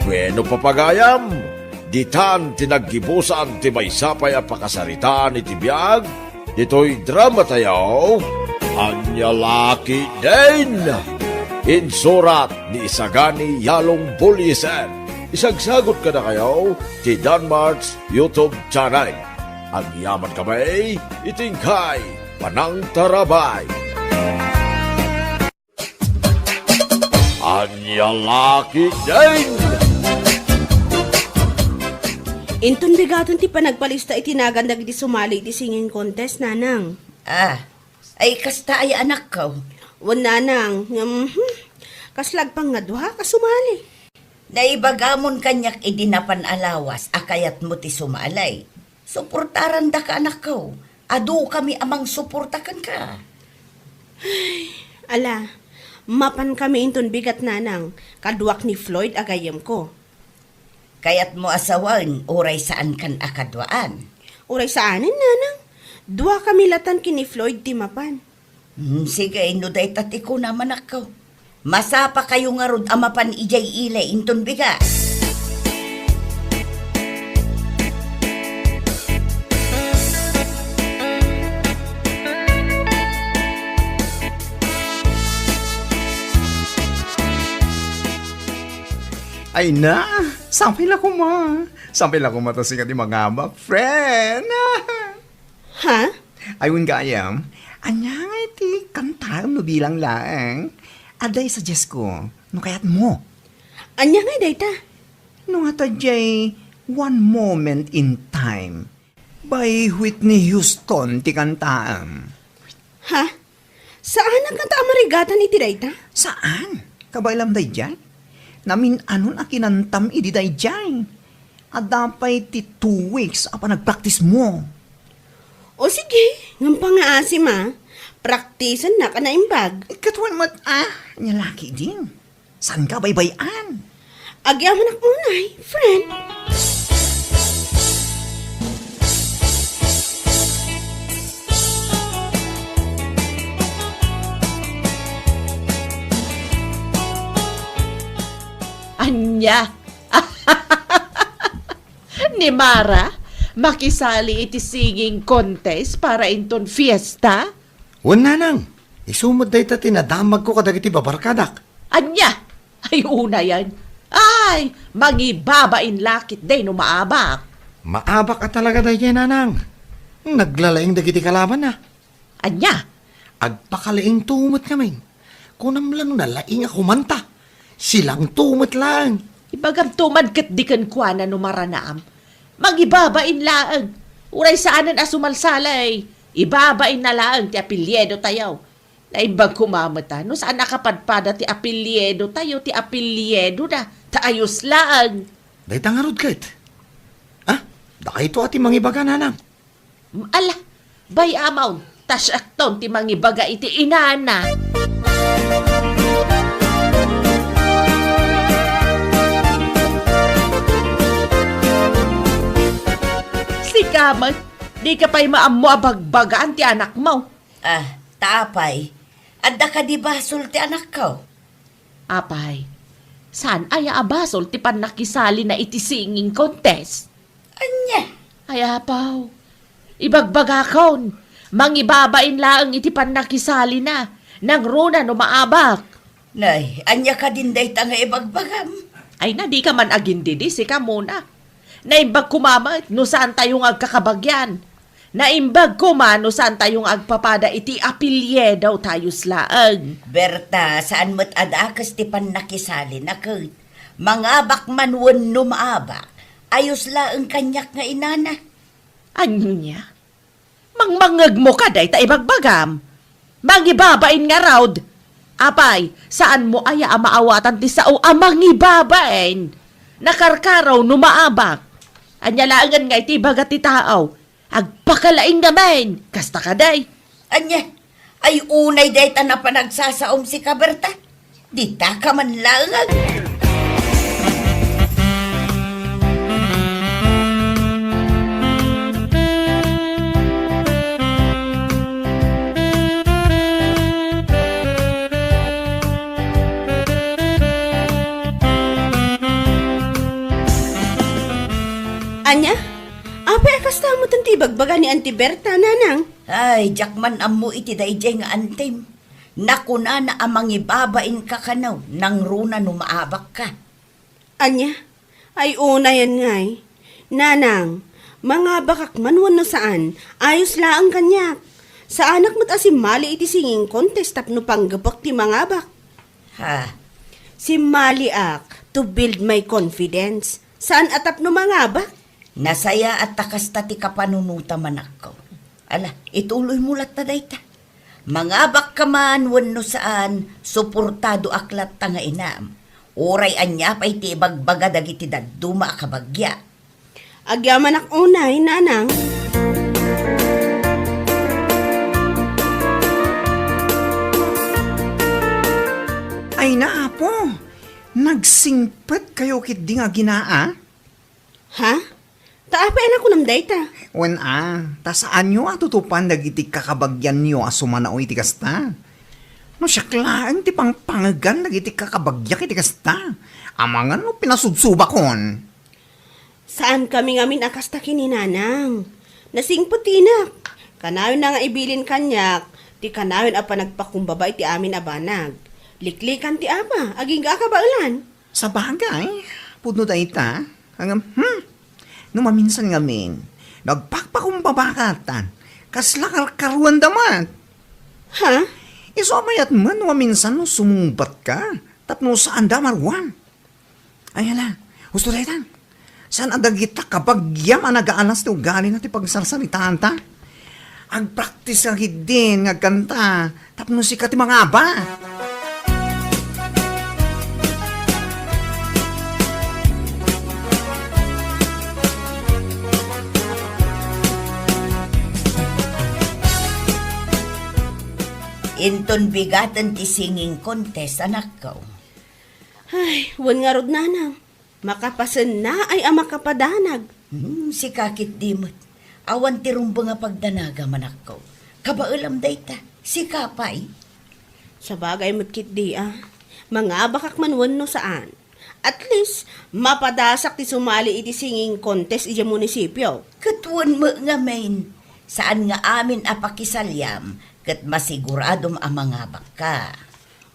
Bueno, papagayam, ditan ti naggibusan ti maysa pay a pakasaritaan iti biag ditoy dramatayo, Ania La Ketdin. Insurat ni Isagani Yalong Buliesen. Isagsagut kadakayo ti Danmart's YouTube channel. Agyamankami iti inkay panangtarabay. Ania La Ketdin! Inton bigaten ti panagpalista iti nagan dagiti sumali iti singing contest, nanang. Ah, ay kasta aya, anakko? Wen, nanang, ngem, hmm, kasla agpang nga dua ka sumali. Naibagamon kaniak idi napan a lawas a kayatmo ti sumali. Suportarandaka, anakko. Adukami a mangsuporta kenka. Ala, mapankami inton bigat, nanang, kaduak ni Floyd a gayyemko. Kayatmo a sawen, uray saankan a kaduaan? Uray saanen, nanang. Duakami latan ken ni Floyd ti mapan. Hmm, sige, no dayta ti kunam, anakko. Masapakayo ngarud a mapan idiay ili inton bigat. Ay na, sapay la koma. Sapay la koma ta sika ti mangabak, friend. Ha? Ay, wen gayam, ania ngay ti kantaem no bilang laeng? Adda isuggest ko, no kayatmo. Ania ngay dayta? No nga ta diay One Moment in Time by Whitney Houston ti kantaem. Ha? Saanak ngata a marigatan iti dayta? Saan? Kabaelam daydiay? Namin-anon a kinantam idi daydiay. Adda pay ti two weeks a panagpraktismo. O sige, Ngem pangaasim a, praktisennak a naimbag. Ket wen met a, nia la ketdin. Saanka a baybay-an? Agyamanak unay, friend. Ania? Ni Mara, makisali iti singing contest para inton fiesta? Wen, nanang, isu met dayta ti nadamagko kadagiti babarkadak. Ania? Ay, unayen. Ay, mangibabain la ketdi no maabak. Maabak a talaga daydiay, nanang. Naglalaing dagiti kalabanna. Ania? Agpakalaingto met ngamin. Kunam la no nalaing a kumanta. Silangto met laeng. Ibagamto man ketdi kenkuana no maranam. Mangibabain laeng. Uray saanen a sumalsalay. Ibabainna laeng ti apelyidotayo. Naimbag koma met a, no saan a kapadpada ti apelyidotayo, ti apelyidona. Ta ayos laeng. Dayta ngarud ket? Ah, dakayto a ti mangibaga, nanang. Ala, bay-amon, ta siakton ti mangibaga iti inana. Sika met, dika pay maammo a bagbagaan ti anakmo. Ah, ta apay, adda kadi basol ti anakko? Apay, saan aya a basol ti pannakisalina iti singing contest? Ania? Ay, apaw, ibagbagakon, mangibabain laeng iti pannakisalina, nangruna no maabak. Nay, ania kadin dayta nga ibagbagam? Ay na, dika man agindidi, sika muna. Naimbag koma met no saantayo nga agkakabagyan. Naimbag koma no saantayo nga agpapada iti apelyido ta ayos laeng. Berta, saan met a dakes ti pannakisalina ket mangabak man wenno maabak, ayos laeng kaniak nga inana. Ania? Mangmangngegmo ka dayta ibagbagam? Mangibabain ngarud. Apay, saanmo aya a maawatan ti sao a mangibabain? Nakarkaro no maabak. Ania laengen nga iti ibaga ti tao, agpakalaing ngamin. Kasta kadi? Ania? Ay unay dayta a panagsasaom, sika Berta? Dita ka man laeng. Ania? Apay a kasta met ti ibagbaga ni Auntie Berta, nanang? Ay, diak man ammo iti daydiay nga antim. Nakunana a mangibabainka kano, nangruna no maabakka. Ania? Ay unayen ngay. Nanang, mangabakak man wenno saan, ayos laeng kaniak. Saanak met a simmali iti singing contest tapno panggepek ti mangabak. Ha? Simmaliak to build my confidence. Saan a tapno mangabak. Nasayaat ta kasta ti kapanunotam, anakko. Ala, ituloymo latta dayta. Mangabakka man wenno saan, suportadoak latta nga inam. Uray ania pay ti ibagbaga dagiti dadduma a kabagyak. Agyamanak unay, nanang. Ay na, apo, nagsingpetkayo ketdi nga aginaa? Ha? Ta apay a nakunam dayta? Wen a, ta saanyo a tutupan dagiti kakabagyanyo a sumanaw iti kasta. No siak laeng ti pangpangegan dagiti kakabagyak iti kasta, amangan no pinasudsubakon. Saankami ngamin a kasta ken ni nanang. Nasingpet ti inak. Kanayon na nga ibilin kaniak ti kanayon a panagpakumbaba iti amin a banag. Liklikan ti ama, agingga a kabaelan. Sabagay, pudno dayta. Ngem, hmm, no maminsan ngamin, no agpakpakumbabaka, tan, kasla karkaruanda met. Ha? Isu a mayat met no maminsan no sumungbatka, tapno saanda a maruar. Ay, hala, husto dayta. Saan a dagita kabagyam a nagaalas ti ugalina ti pagsarsaritaanta? Agpraktis ka ketdin nga agkanta tapno sika ti mangaba. Inton bigaten ti singing contest, anakko. Ay, wen ngarud, nanang. Makapasennaay a makapadanag. Hmm, sika ketdi met. Awan ti rumbeng a pagdanagam, anakko. Kabaelam dayta. Sika pay? Sabagay met ketdi a. Mangabakak man wenno saan. At least, mapadasak ti sumali iti singing contest idiay munisipio. Ket wen met ngamin, saan nga amin a pakisaliam, ket masiguradom a mangabakka.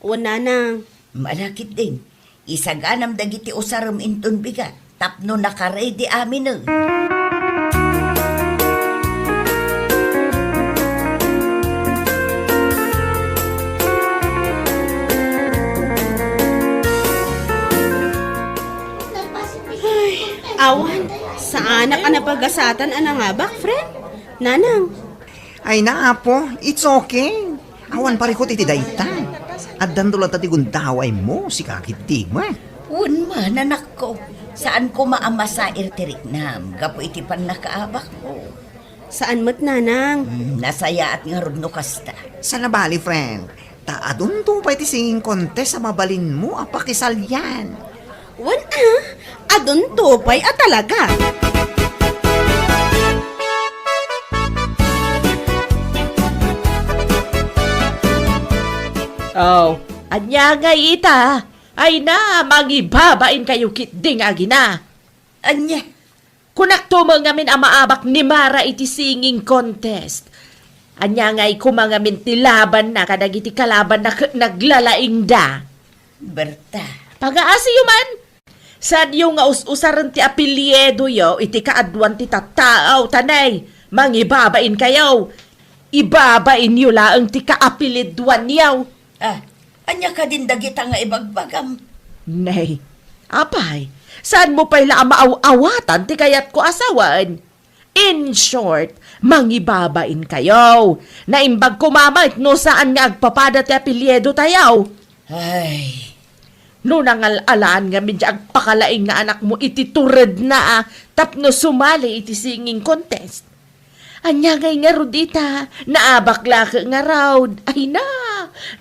Wen, nanang. Ala ketdin, isaganam dagiti usarem inton bigat tapno nakaredi aminen. Ay, awan. Saanak a napagasatan a nangabak, friend. Nanang. Ay na, apo, it's okay. Awan parikut iti dayta. Addanto latta ti gundawaymo, sika ketdi met. Wen man, anakko. Saan koma a masair ti riknam gapu iti pannakaabakmo. Saan met, nanang. Hmm, nasayaat ngarud no kasta. Saan a bali, friend. Ta adunto pay ti singing contest a mabalinmo a pakisalian. Wen a, adunto pay a talaga. Oh, ania ngay ita? Ay na, mangibabain kayo ketdi nga agina. Ania? Kunakto met ngamin a maabak ni Mara iti singing contest. Ania ngay koma ngamin ti labanna kadagiti kalabanna ket naglalaingda? Berta. Pagaasiyo man. Saanyo nga us-usaren ti apelyidoyo iti kaaduan ti tattao, ta nay, mangibabain kayo. Ibabainyo laeng ti kaapelyiduanyo. Ah, ania kadin dagita nga ibagbagam? Nay, apay, saanmo pay la a maaw-awatan ti kayatko a sawen? In short, mangibabain kayo. Naimbag koma met no saan nga agpapada ti apelyido tayo. Ay. No nangal-alaan ngamin ti agpakalaing nga anakmo iti turedna a tapno sumali iti singing contest. Ania ngay ngarud ita? Naabak la ket ngarud. Ay na!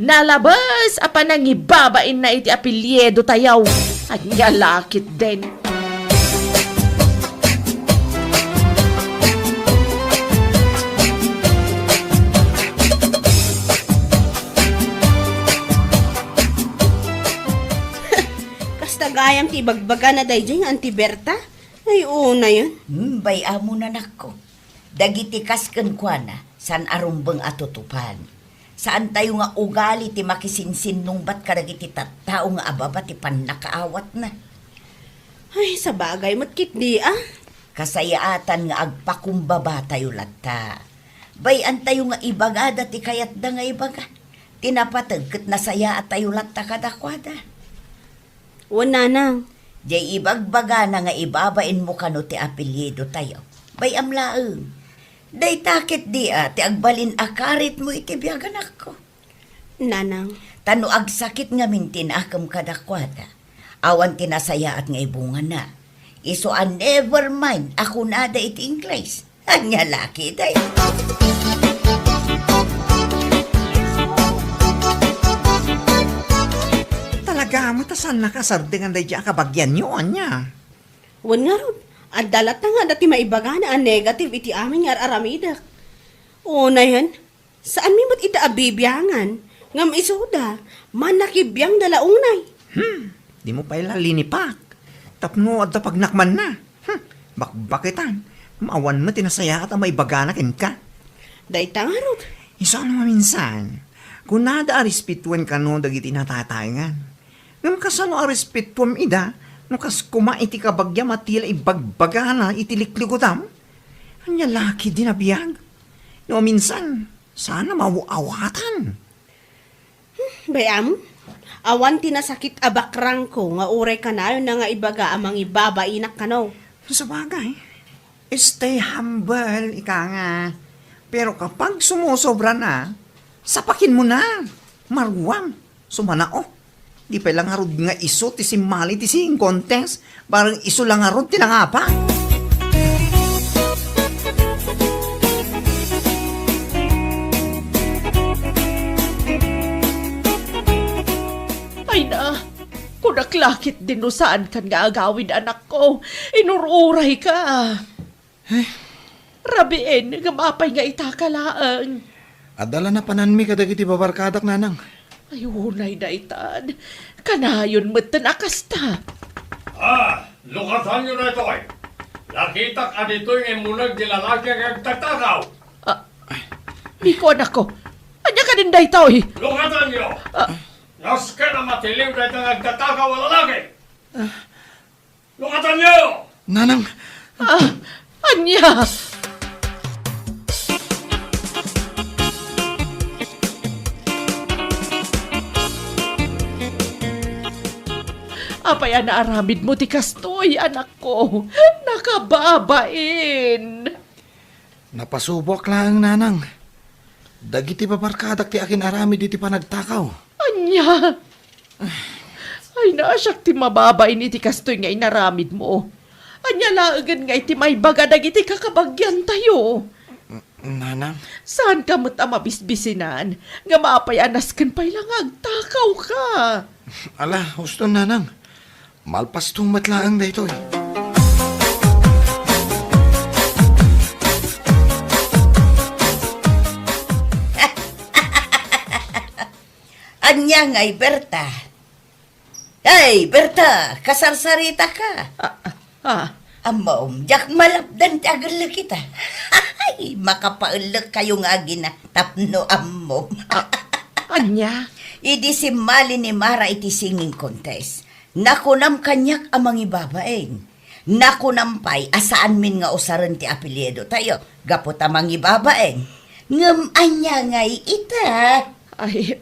Nalabes a panangibabainna iti apelyido tayo. Ania la ketdin? Kasta gayam ti ibagbagana daydiay nga Auntie Berta? Ay, unayen. Hmm, bay-amon, anakko. Dagiti kas kenkuana, saan a rumbeng a tutupan. Saantayo nga ugali ti makisinsinnungbat kadagiti tattao nga ababa ti pannakaawatna. Ay, sabagay met ketdi a. Kasayaatan nga agpakumbabatayo latta. Bay-antayo nga ibagada ti kayatda nga ibaga. Ti napateg ket nasayaatayo latta kadakuada. Wen, nanang. Diay ibagbagana nga ibabainmo kano ti apelyido tayo. Bay-am laeng. Dayta ketdi a ti agbalin a karitmo iti biag, anakko. Nanang. Ta no agsakit ngamin ti nakem kadakuada, awan ti nasayaat nga ibungana. Isu a never mind a kunada iti Ingles. Ania la ketdi? Talaga met a saannaka a sardengan daydiay a kabagianyo, ania? Wen ngarud, adda latta nga adda ti maibagana a negative iti amin nga ar-aramidek. Unayen, saanmi met ita a bibiangan, ngem isuda, mannakibiangda la unay. Hmm, dimo pay la linipak. Tapno adda pagnakmanna. Hmm, bakbaketan. Awan met ti nasayaat a maibagana kenka. Dayta ngarud. Isu a no maminsan, kunada a respetuen kano dagiti natataengan. Ngem kasano a respetuem ida no kas koma iti kabagiam a ti la ibagbagana iti liklikudam? Ania la ketdi a biag? No maminsan, saan a maaw-awatan. Hmm, bay-am, awan ti nasakit a bakrangko nga uray kanayonna nga ibaga a mangibabainak kano. Sabagay, stay humble, ika nga. Pero kapag sumusobra na, sapakin mo na. Maruam, sumanao. Di pay la ngarud nga isu ti simmali ti singing contest, bareng isu la ngarud ti nangabak. Naklakit din no saankan nga agawid, anakko. Inur-urayka. Eh? Rabiin, ngem apay nga itaka laeng? Adda la napananmi kadagiti babarkadak, nanang. Ay, unay daytan. Kanayon metten a kasta. Ah, lukasanyo daytoy. Nakitak a ditoy nga immuneg ti lalaki nga agtatakaw. Ah, Miko, anakko. Ania kadin daytoy? Lukasanyo! Ah. Nasken a matiliw dayta nga agtatakaw a lalaki. Lukatanyo! Nanang! Ah, ania? Apay a naaramidmo ti kastoy, anakko? Nakababain! Napasuboak laeng, nanang. Dagiti babarkadak ti akin-aramid iti panagtakaw. Ania? Ay, naasiak ti mababain iti kastoy nga inaramidmo. Ania laengen nga iti maibaga dagiti kakabagiantayo? Nanang? Saanka met a mabisbisinan nga apay a nasken pay la nga agtakawka? Ala, huston, nanang. Malpasto met laeng daytoy. Ania ngay, Berta? Hey, Berta, kasarsaritaka. Ah, ah, ah. Ammom, diak malapdan ti agellek ita. Ay, makapaellek kayo nga agina tapno ammom. Ah, ania? Idi simmali ni Mara iti singing contest, nakunam kaniak a mangibabain. Nakunam pay a saanmin nga usaren ti apelyidotayo gapu ta mangibabain. Ngem ania ngay ita? Ay,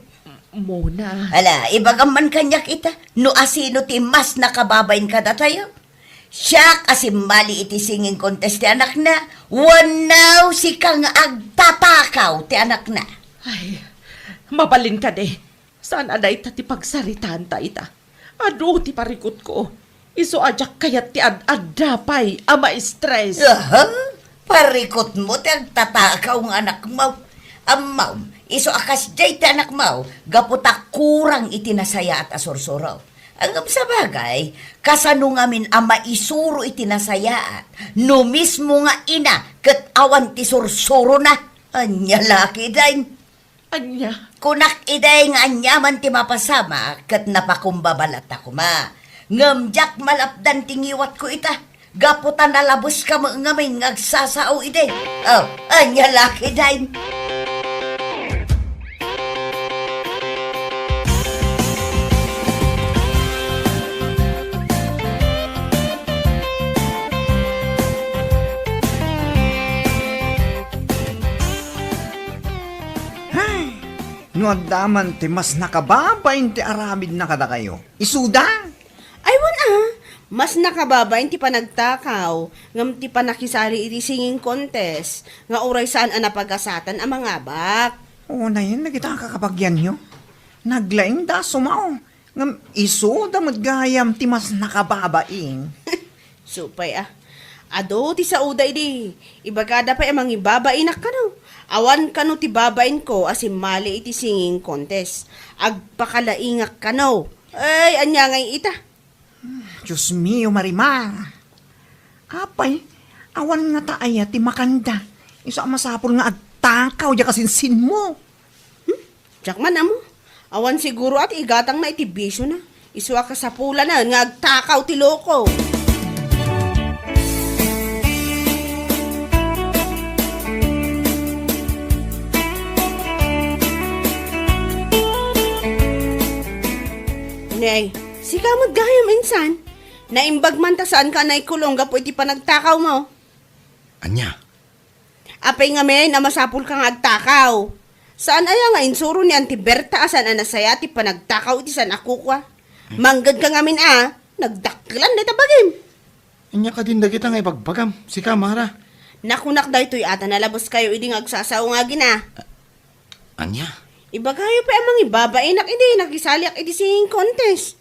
Mona. Ala, ibagam man kaniak ita, no asino ti mas nakababain kadatayo? Siak a simmali iti singing contest ti anakna, wenno sika nga agtatakaw ti anakna? Ay, mabalin kadi. Saan a dayta ti pagsaritaanta ita? Adu ti parikutko. Isu a diak kayat ti ad-adda pay a ma-stress. Aha? Parikutmo ti agtatakaw nga anakmo. Ammom, isu a kasdiay ti anakmo, gapu ta kurang iti nasayaat a sursuro. Ngem sabagay, kasano ngamin a maisuro iti nasayaat no mismo nga ina ket awan ti sursurona? Ania la ketdin? Ania? Kunak idi nga aniaman ti mapasamak ket napakumbaba latta koma. Ngem diak malapdan ti ngiwatko ita, gapu ta nalabeska met ngamin nga agsasao idi. Oh, ania la ketdin? Hay, no adda man ti mas nakababain ti aramidna kadakayo, isuda? Ay, wen a, mas nakababain ti panagtakaw ngem ti pannakisali iti singing contest nga uray saan a napagasatan a mangabak. Unayen dagita a kakabagianyo. Naglaingda a sumao, ngem isuda met gayam ti mas nakababain. Supay a. Adu ti saoda idi. Ibagada pay a mangibabainak kano. Awan kano ti babainko a simmali iti singing contest. Agpakalaingak kano. Ay, ania ngay ita? Dios mio, Marimar. Apay, awan ngata aya ti makanda? Isu a masapul nga agtakaw diay kasinsinmo. Hmm? Diak man ammo. Awan siguro a ti igatangna iti bisiona. Isu a kasapulana nga agtakaw ti loko. Nay, sika met gayam insan. Naimbag man ta saanka a naikulong gapu iti panagtakawmo. Ania? Apay ngamin a masapulka nga agtakaw? Saan aya nga insuro ni Auntie Berta a saan a nasayaat ti panagtakaw iti saan a kukua? Manggedka ngamin a, nagdakkelan dayta bagim. Ania kadin dagita nga ibagbagam, sika, Mara? Nakunak daytoy a ta nalabeskayo idi nga agsasao nga agina. Ania? Ibagayo pay a mangibabainak idi nakisaliak iti singing contest.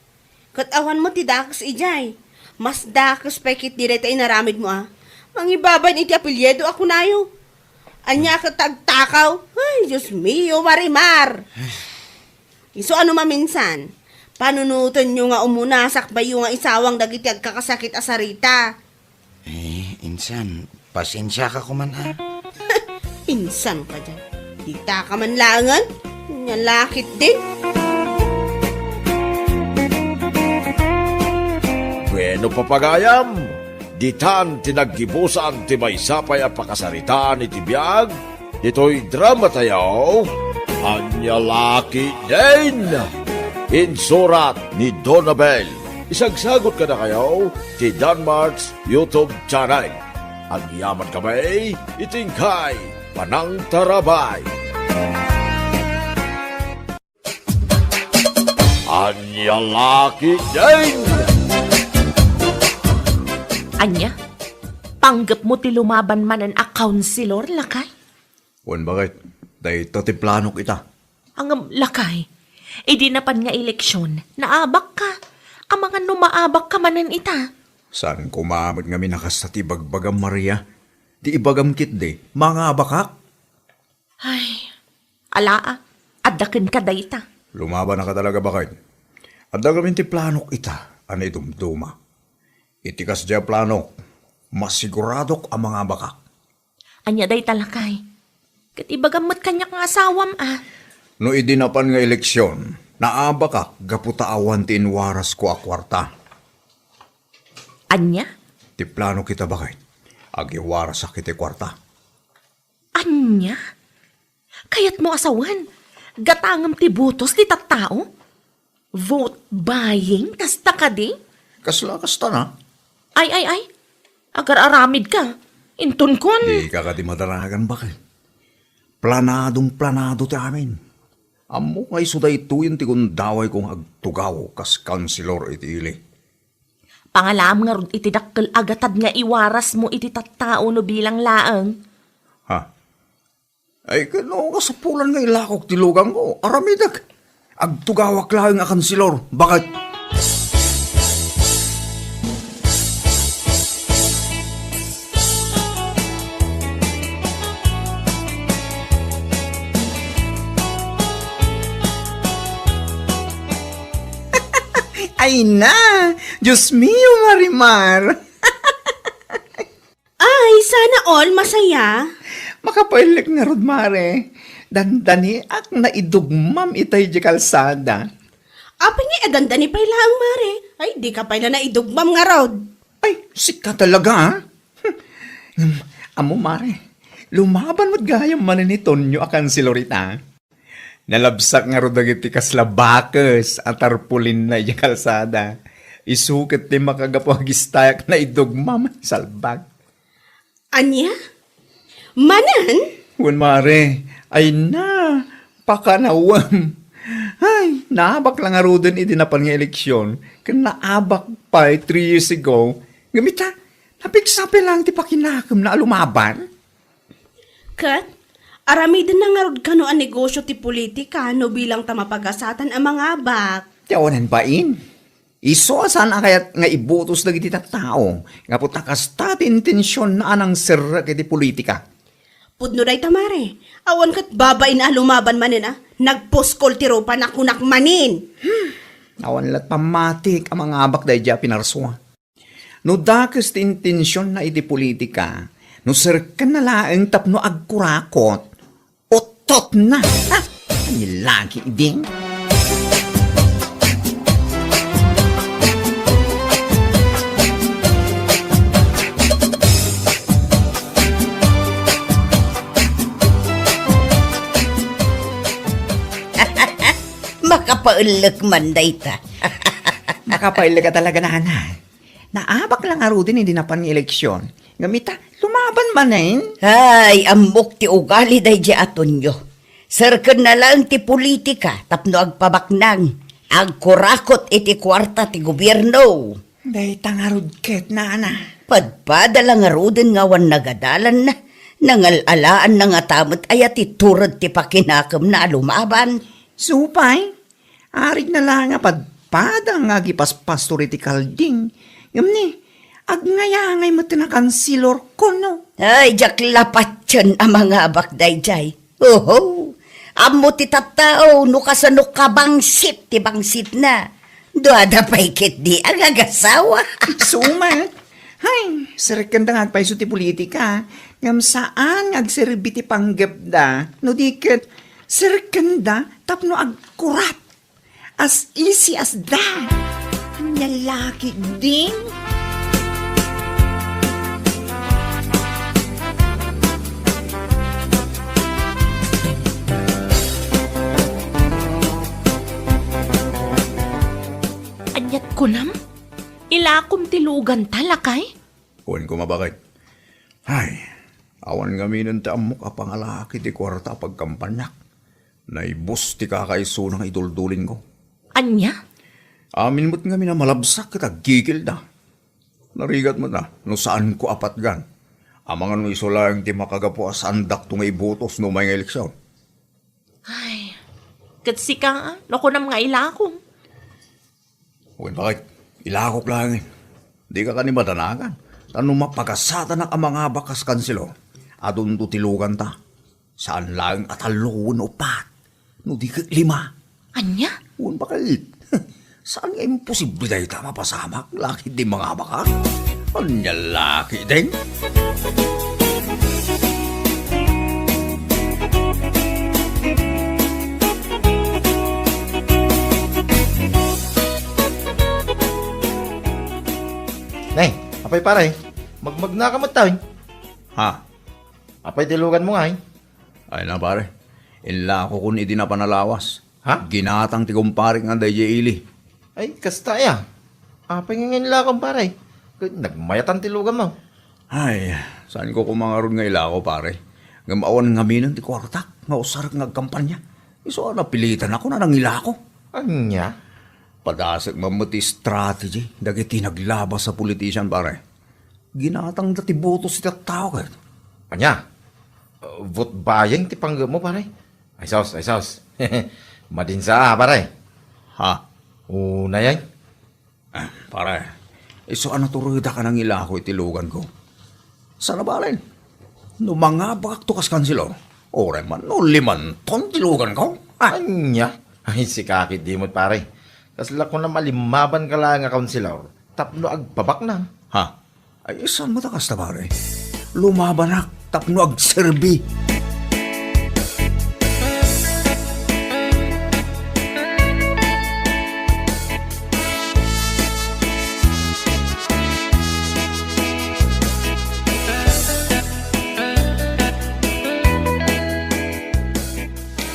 Ket awan met ti dakes idiay. Mas dakes pay ketdi dayta inaramidmo a mangibabain iti apelyido a kunayo. Ania ket ta agtakaw? Ay, Dios mio, Marimar! Isu a no maminsan, Panunotenyo nga umuna sakbayyo nga isawang dagiti agkakasakit a sarita. Eh, insan, pasensiaka koman a. Insan kadi. Dita ka man laengen. Nya lakit din. Bueno, papagayam, ditan ti naggibusan ti maysa pay a pakasaritaan iti biag ditoy drama tayo, Ania La Ketdin. Insurat ni Donabel. Isagsagot kadakayo ti Danmart's YouTube channel. Agyaman kami iti inkay panangtarabay. Ania La Ketdin! Ania? Panggepmo ti lumaban manen a kaunsilor, lakay? Wen, baket, dayta ti planok ita. Ngem, lakay, idi napan nga eleksyon, naabakka. Amangan no maabakka manen ita. Saan koma met ngamin a kasta ti ibagbagam, Maria? Ti ibagam ketdi, mangabakak? Ay, alaa, adda kenka dayta. Lumabannaka talaga, baket. Adda ngamin ti planok ita a naidumduma. Iti kasdiay a planok, masiguradok a mangabakak. Ania dayta, lakay? Ket ibagam met kaniak nga asawam a. No idi napan nga eleksyon, naabakak gapu ta awan ti inwarasko a kuarta. Ania? Ti planok ita, baket. Agiwarasak iti kuarta. Ania? Kayatmo a sawen, gatangem ti botos ti tattao? Vote buying, kasta kadi? Kasla kasta na? Ay, ay, ay. Agar-aramidka. Intonkon. Dika kadi madaragan, baket. Planadong planado ti amin. Ammok nga isu daytoyen ti gundawayko nga agtugaw kas kaunsilor iti ili. Pangalaam ngarud iti dakkel a gatad nga iwarasmo iti tattao no bilang laeng. Ha? Ay, ket no kasapulan nga ilakok ti lugangko, aramidek. Agtugawak laeng a kaunsilor, baket. Ay na! Diyos mio, Marimar! Ay, sana all masaya. Makapailek ngarud, Mare. Dandaniak naidugmam itay di kalsada. Apay nga dandani pay laeng, Mare? Ay, dika pay la naidugmam ngarud. Ay, sika talaga, ha? Ngem, ammo, Mare, lumaban met gayam manen ni Tonyo a kansilor ita. Nalabsak ngarud dagiti kasla bakes a tarpulinna idiay kalsada. Isu ket ti makagapu a gistayak naidugmam, salbag. Ania? Manen? Wen, Mare, ay na, pakanawem. Ay, naabak la ngaruden idi napan nga eleksyon, ken naabak pay three years ago. Ngem ita, napigsa pay laeng ti pakinakemna a lumaban. Ket, aramidenna ngarud kano a negosyo ti politika no bilang ta mapagasatan a mangabak. Ti awanan bain. Isu a saan a kayat nga ibotos dagiti tattao, gapu ta kasta ti intensionna a nangserrek iti politika. Pudno dayta, Mare. Awan ket babain a lumaban manen a nagpuskol ti rupana kunak manen. Hmm. Awan lat pammatik a mangabak daydiay a pinarsua. No dakes ti intensionna iti politika, no serkenna laeng tapno agkurakot, uttotna. Ha? Ay, lagi, iding. Makapaellek man dayta. Makapaellek ka talaga, nana. Naabak la ngaruden idi napan nga eleksyon. Ngem ita, lumaban manen. Ay, ammok ti ugali daydiay a Tonyo. Serkenna laeng ti politika tapno agpabaknang, agkurakot iti kuarta ti gobierno. Dayta ngarud ket, nana. Padpada la ngaruden nga awan nagadalanna. Nangal-alaanna ngata met aya ti tured ti pakinakemna a lumaban. Supay, Arigna la nga padpada nga agipaspastor iti kalding. Ngem ni, agngayangay met ti nakansilor, kono? Ay, diak la patien a mangabak daydiay. Oho! Ammo ti tattao no kasano kabangsit ti bangsitna. Duada pay ketdi a gagasawa. Isu met. Hay, serkenda nga agpayso ti politika, ngem saan nga agserbi ti panggepda. No di ket, serkenda tapno agkurap. As easy as that. Ania la ketdin? Ania't kunam? Ilakom ti luganta, lakay? Wen koma, baket. Ay, awan ngaminen ti ammok a pangalaki ti kuarta a pagkampanyak. Naibus ti kakaisuna nga iduldulinko. Ania? Amin met ngamin a malabsak ket agkikilda. Narigat met a, no saanko a patgan. Amangan no isu laeng ti makagapu a saandakto nga ibotos no umay nga eleksion. Ay, ket sika, no kunam nga ilakom? Wen, baket, ilakok laeng. Dika kani madanagan. Ta no mapagasatanak a mangabak kas kanselor, adunto ti luganta. Saan laeng a tallo wenno uppat, no di ket lima. Ania? Wen, baket. Saan nga imposible dayta mapasamak, la ketdi mangabak, a? Ania la ketdin? Ne, apay pare, magmagnaka met tawen? Ha? Apay ti luganmo ngay? Ay na, pare. Inlakokon idi napan a lawas. Ha? Ginatang ti kumparek nga daydiay ili. Ay, kasta aya. Apay nga inlakok, pare? Ket nagmayatan ti luganmo. Ay, saanko koma ngarud nga ilako, pare. Ngem awan ngaminen ti kuartak nga usarek nga agkampanya. Isu a napilitanakon a nangilako. Ania? Padasek man met ti strategy dagiti naglabas a politician, pare. Ginatangda ti botos ti tattao ket. Ania? Vote buying ti panggepmo, pare? Ay sus, ay sus. Madinsa, pare. Ha? Unay ay? Ah, pare, isu a naturedak a nangilako iti luganko. Saan a balen? No mangabakto kas kanselor, uray man no limanton ti luganko. Ah. Ania? Ay, sika ketdi met, pare. Kasla kunam a limabanka laeng a kanselor tapno agpabaknang. Ha? Ay, saan met a kasta, pare? Lumabanak tapno agserbi.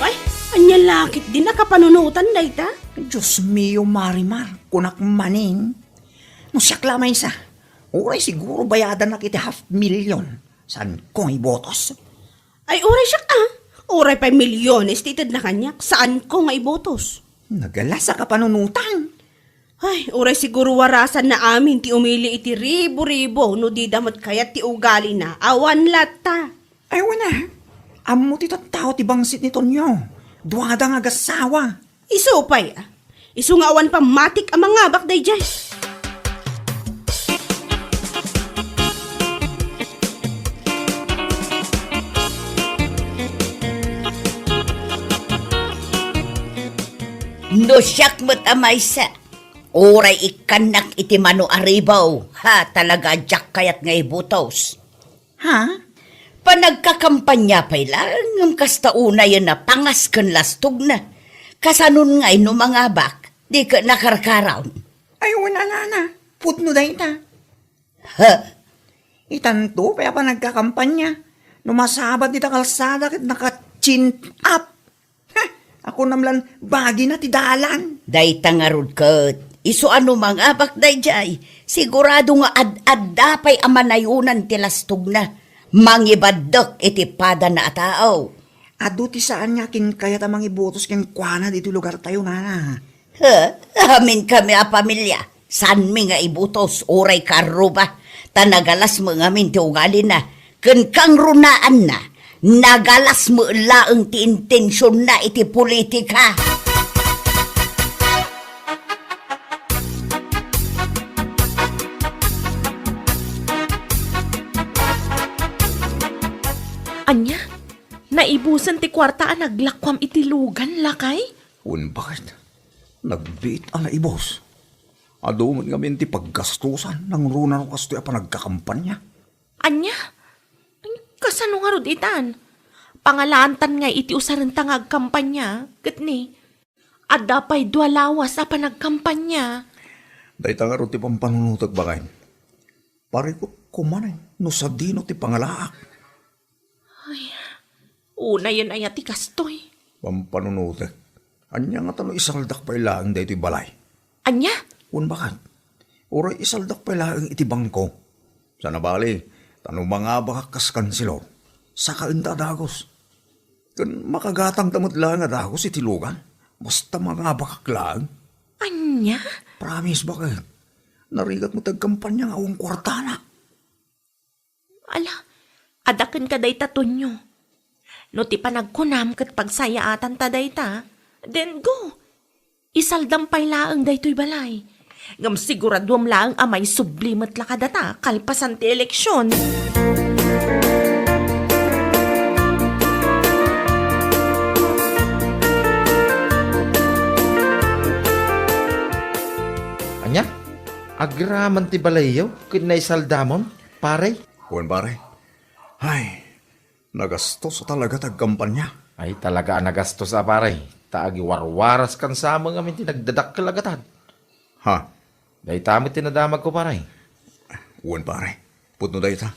Ay, ania la ketdin a kapanunotan dayta? Dios mio, Marimar, kunak manen. No siak la maysa, uray siguro bayadanak iti half million. Saanko nga ibotos? Ay, uray siak, ah. Uray pay milyones ti itedna kaniak, saanko nga ibotos. Nagalas a kapanunotan. Ay, uray siguro warasanna amin ti umili iti ribo-ribo no dida met kayat ti ugalina. Awan latta. Ay, wen a. Ammo ti tattao ti bangsit ni Tonyo. Duada nga agasawa. Isu pay, ah. Isu nga awan pammatik a mangabak daydiay. No siak met a maysa, uray ikkannak iti mano a ribaw, ha, talaga a diak kayat nga ibotos. Ha? Panagkakampanya pay laeng ngem kasta unayen a pangas ken lastogna. Kasanon ngay no mangabak, di ket nakarkaraon? Ay, wen a nana, pudno dayta. Ha? Itanto pay a panagkakampanya. No masabat dita kalsada ket naka-chin up. Heh, a kunam lan bagina ti dalan. Dayta ngarud ket, isu a no mangabak daydiay, sigurado nga ad-adda pay a manayonan ti lastogna. Mangibaddek iti padana a tao. Adu ti saan nga akinkayat a mangibotos kenkuana ditoy lugartayo, nana. Ha? Amin kami a pamilia. Saanmi nga ibotos uray karruba, ta nagalas met ngamin ti ugalina, ken kangrunaanna, nagalas met laeng ti intensionna iti politika. Ania? Naibusen ti kuarta a naglakuam iti lugan, lakay? Wen, baket? Nagbiit a naibus. Adu met ngamin ti paggastosan nangruna no kastoy a panagkakampanya. Ania? Kasano ngarud itan? Pangalaantan nga iti usarenta nga agkampanya, ket ni, adda pay dua lawas a panagkampanya. Dayta ngarud ti pampanunotek, baket. Parikutko manen no sadino ti pangalaak. Ay, unayen aya ti kastoy? Pampanunotek. Ania ngata no isaldak pay laeng daytoy balay? Ania? Wen, baket. Uray isaldak pay laeng iti bangko. Saan a bali, ta no mangabakak kas kanselor, sakaenta a dagus. Ken makagatangda met laeng a dagus iti lugan, basta mangabakak laeng. Ania? Promise, baket. Narigat met ti agkampanya nga awan kuartana. Ala, adda kenka dayta, Tonyo. No ti panagkunam ket pagsayaatanta dayta, then go. Isaldam pay laeng daytoy balay. Ngem siguraduem laeng a maisubli met la kadata kalpasan ti eleksion. Ania? Agraman ti balayyo ket naisaldamon, pare? Wen, pare. Ay, nagastos a talaga ti agkampanya. Ay, talaga a nagastos a, pare. Ta agiwarwaras kan sa amin ngamin ti nagdadakkel a gatad. Ha? Dayta met ti nadamagko, pare. Wen, pare. Pudno dayta.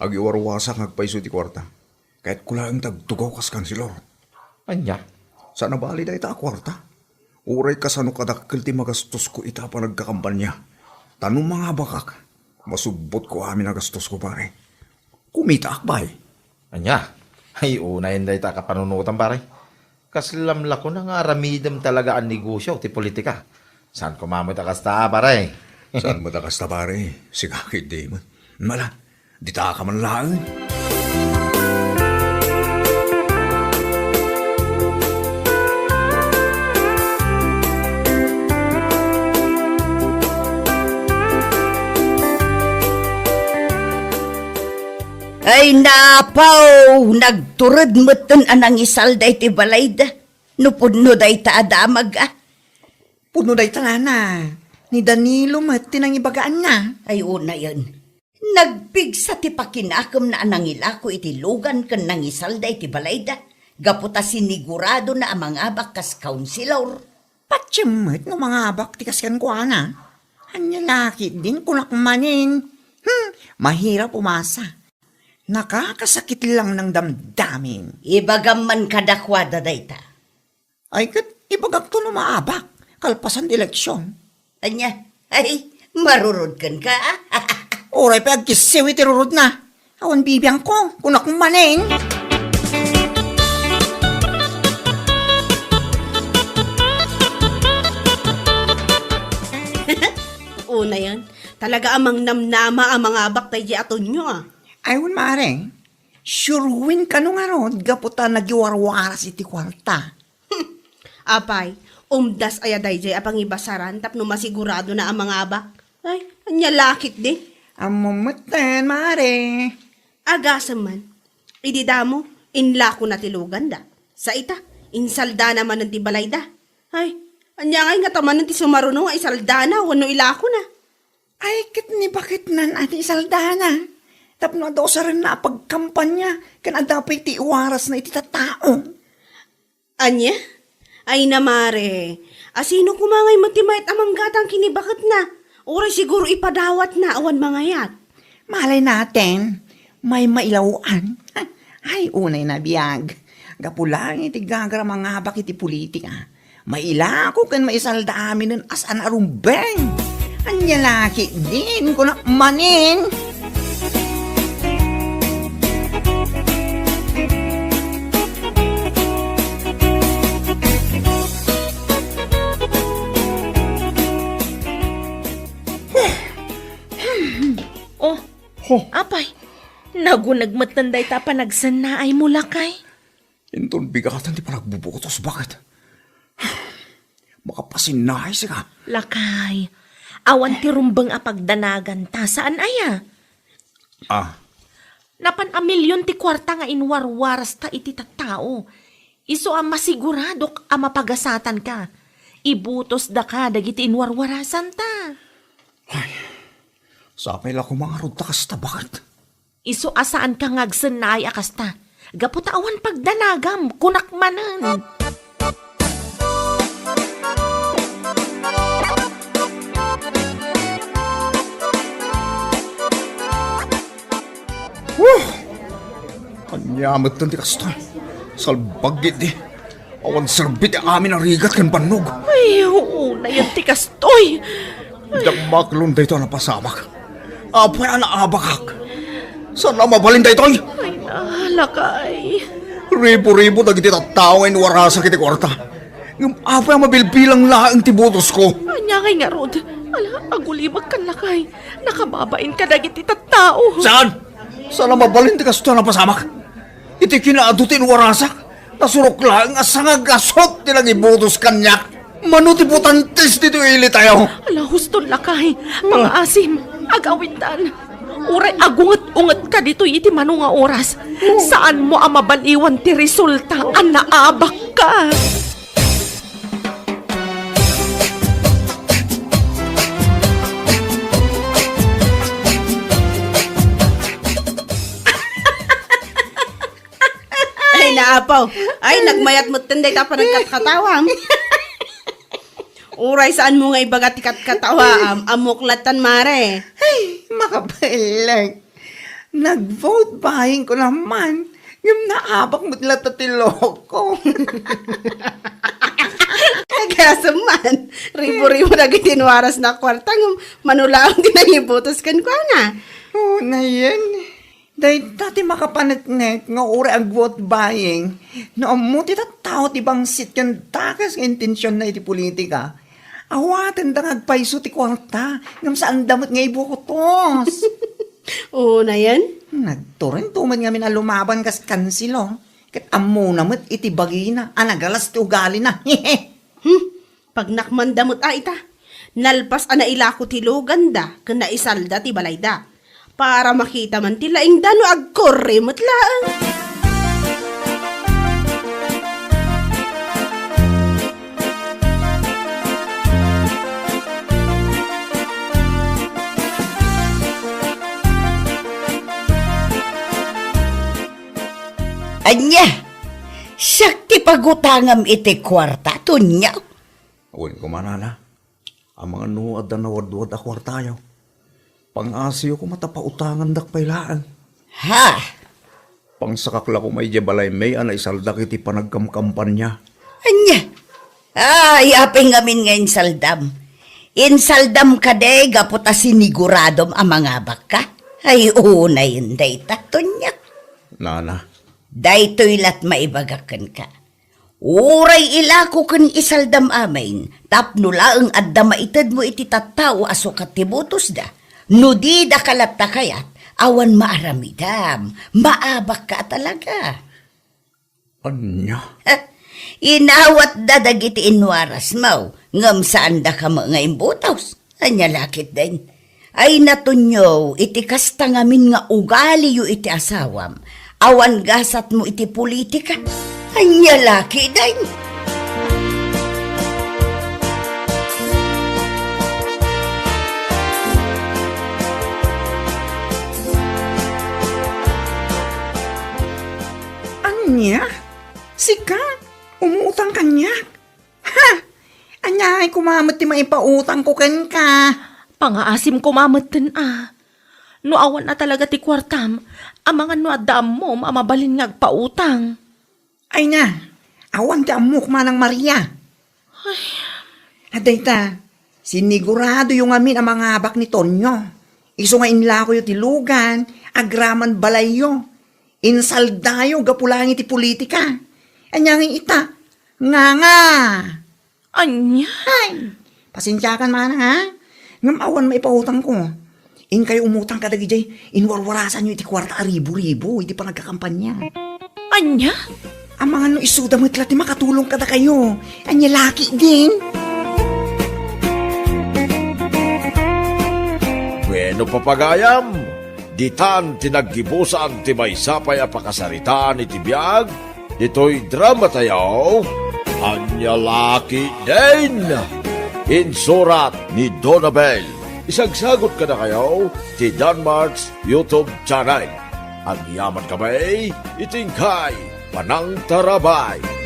Agiwarwasak nga agpayso iti kuarta. Kayatko laeng ti agtugaw kas kanselor. Ania? Saan a bali dayta a kuarta. Uray kasano kadakkel ti magastosko ita a panagkakampanya. Ta no mangabakak, masubbotko amin a gastosko, pare. Kumitaak pay. Ania? Ay, unayen dayta a kapanunotam, pare. Kaslam la kuna nga aramidem talaga a negosio ti politika. Saan koma met a kasta, pare? Saan met a kasta, pare? Sika ketdi met. Mala, dita ka man laeng. Ay, napaw, nagtured metten a nangisalda iti balayda. No pudno dayta a damag, a. Pudno dayta, nana. Ni Danilo met ti nangibagaanna. Ay, unayen. Nagpigsa ti pakinakemna a nangilako iti lugan ken nangisalda iti balayda, gapu ta siniguradona a mangabak kas kaunsilor. Patiem met no mangabak ti kas kenkuana. Ania la ketdin, kunak manen. Hmm, mahirap umasa. Nakakasakit lang ng damdamin. Ibagam man kadakuada dayta. Ay, ket ibagakto no maabak, kalpasan ti eleksion. Ania? Ay, marurod kenka, a? Uray pay agkissiw iti rurod na. Awan bibiangko, kunak manen. Unayen, talaga a mangnamnama a mangabak daydiay a Tonyo, a. Ay, wen, mare. Sure win kano ngarud gapu ta nagiwarwaras iti kuarta. Apay, umdas aya daydiay a pangibasaran tapno masiguradona a mangabak? Ay, ania la ketdin? Ammom metten, mare. Agasem man. Idi damo, inlakona ti luganda. Sa ita, insaldana manen ti balayda. Ay, ania ngay ngata manen ti sumaruno nga isaldana wenno ilakona? Ay, ket ni baketnan a ti isaldana. Tapno adda usarenna a pagkampanya, ken adda pay ti iwarasna iti tattao. Ania? Ay, namare. A, sino koma ngay met ti mayat a manggatang ken ni baketna? Uray siguro ipadawatna awan mangayat. Malay natin, may mailawan. Ay, unay na biag. Gapu lang iti gaga a mangabak iti politika. Mailako ken maisalda aminen a saan a rumbeng. Ania la ketdin, kunak manen. Oh, Ho. Apay, naguneg metten dayta a panagsennaaymo, lakay. Inton bigaten ti panagbubutos, baket. Makapasinnaay sika. Lakay, awan ti rumbeng a pagdanagan ta, saan aya? Ah. Napan a milyon ti kuarta nga inwarwaras ta iti tattao. Isu a masiguradok a mapagasatanka. Ibutosdaka dagiti inwarwarasanta. Ay, sapay la koma ngarud ta kasta, baket. Isu a saanka nga agsennaay a kasta, gapu ta awan pagdanagam, kunak manen. Huh! Ania metten ti kasta? Salbag idi. Awan serbi ti amin a rigat ken bannog. Ay, oo, nayan ti kastoy. Diak maklon daytoy a napasamak. Apay a naabakak? Saan a mabalin daytoy? Ay, na, lakay. Ribu-ribu dagiti tattao nga inwarasak iti kuarta. Ngem apay a mabilbilang laeng ti botosko? Ania ngay ngarud? Ala, agulimek kan lakay. Nakababain kadagiti tattao. Saan? Saan a mabalin ti kastoy a napasamak? Iti kinaadu ti inwarasak, nasurok laeng a sangagasut ti nangibotos kaniak. Mano ti botantes ditoy ilitayo? Ala, huston lakay, pangaasim, agawidtan. Uray agunget-ungetka ditoy iti mano nga oras, saanmo a mabaliwan ti resulta a naabakka. Ay, naapaw. Ay, nagmayat metten dayta panagkatkatawam. Uray saanmo nga ibaga ti katkatawaam, ammok lattan, mare. Ay, makabaeleg. Nag-vote buying ko naman, ngem naabak met latta ti loko. Agasem man, ribu-ribu dagiti inwarasna a kuarta, ngem mano laeng ti nangibotos kenkuana. Oo, nayen. Dayta ti makapaneknek nga uray ag-vote buying no ammo ti tattao ti bangsit ken dakes nga intensionna iti politika. Awatenda nga agpayso ti kuarta ngem saanda met nga ibotos. Oo, nayen? Nagturinto met ngamin a lumaban kas kansilo ket ammona met iti bagina a nagalas ti ugalina. Hmm. Pagnakmanda met a ita, nalpas a nailako ti luganda ken naisalda ti balayda. Para makita man ti laingda no agkurre met laeng. Ania? Siak ti pagutangam iti kuarta, Tonyo? Wen koma, nana. Amangan no adda nawadwad a kuartayo. Pangasiyo koma ta pautangandak pay laeng. Ha? Pangsakak la koma idiay balaymi a naisaldak iti panagkamkampania. Ania? Ay, apay ngamin nga insaldam? Insaldam kadi gapu ta siniguradom a mangabakka? Ay, unayen dayta, Tonyo. Nana. Daytoy lat maibagak kenka. Uray ilako ken isaldam amin, tapno laeng adda maitedmo iti tattao a sukat ti butosda. No didaka latta kayat, awan maaramidam, maabakka a talaga. Ania? Inawatda dagiti inwarasmo, ngem saandaka met nga imbutos. Ania la ketdin? Ay, Tonyo, iti kasta ngamin nga ugaliyo iti asawam, awan gasatmo iti politika. Ania la ketdin? Ania? Sika? Umutang kaniak? Ha! Aniay koma met ti maipautangko kenka? Pangaasim koma metten a. No awan a talaga ti kuartam, amangan no adda ammom a mabalin nga agpautang. Ay na, awan ti ammok, Manang Maria. Ay. Dayta, siniguradoyo ngamin a mangabak ni Tonyo. Isu nga inlakoyo ti lugan, agraman balayyo. Insaldayo gapu laeng iti politika. Ania ngay ita? Nganga! Ania? Ay, pasensiakan, Manang, ha? Ngem awan maipautangko. Inkayo umutang kadagidiay inwarwarasanyo iti kuarta a ribu-ribu iti panagkakampanya. Ania? Amangan no isuda met la ti makatulong kadakayo. Ania la ketdin? Bueno, papagayam, ditan ti naggibusan ti maysa pay a pakasaritaan iti biag ditoy dramatayo. Ania la ketdin? Insurat ni Donabel. Isagsagot kadakayo ti Danmart's YouTube channel. Agyaman kami iti inkay panangtarabay.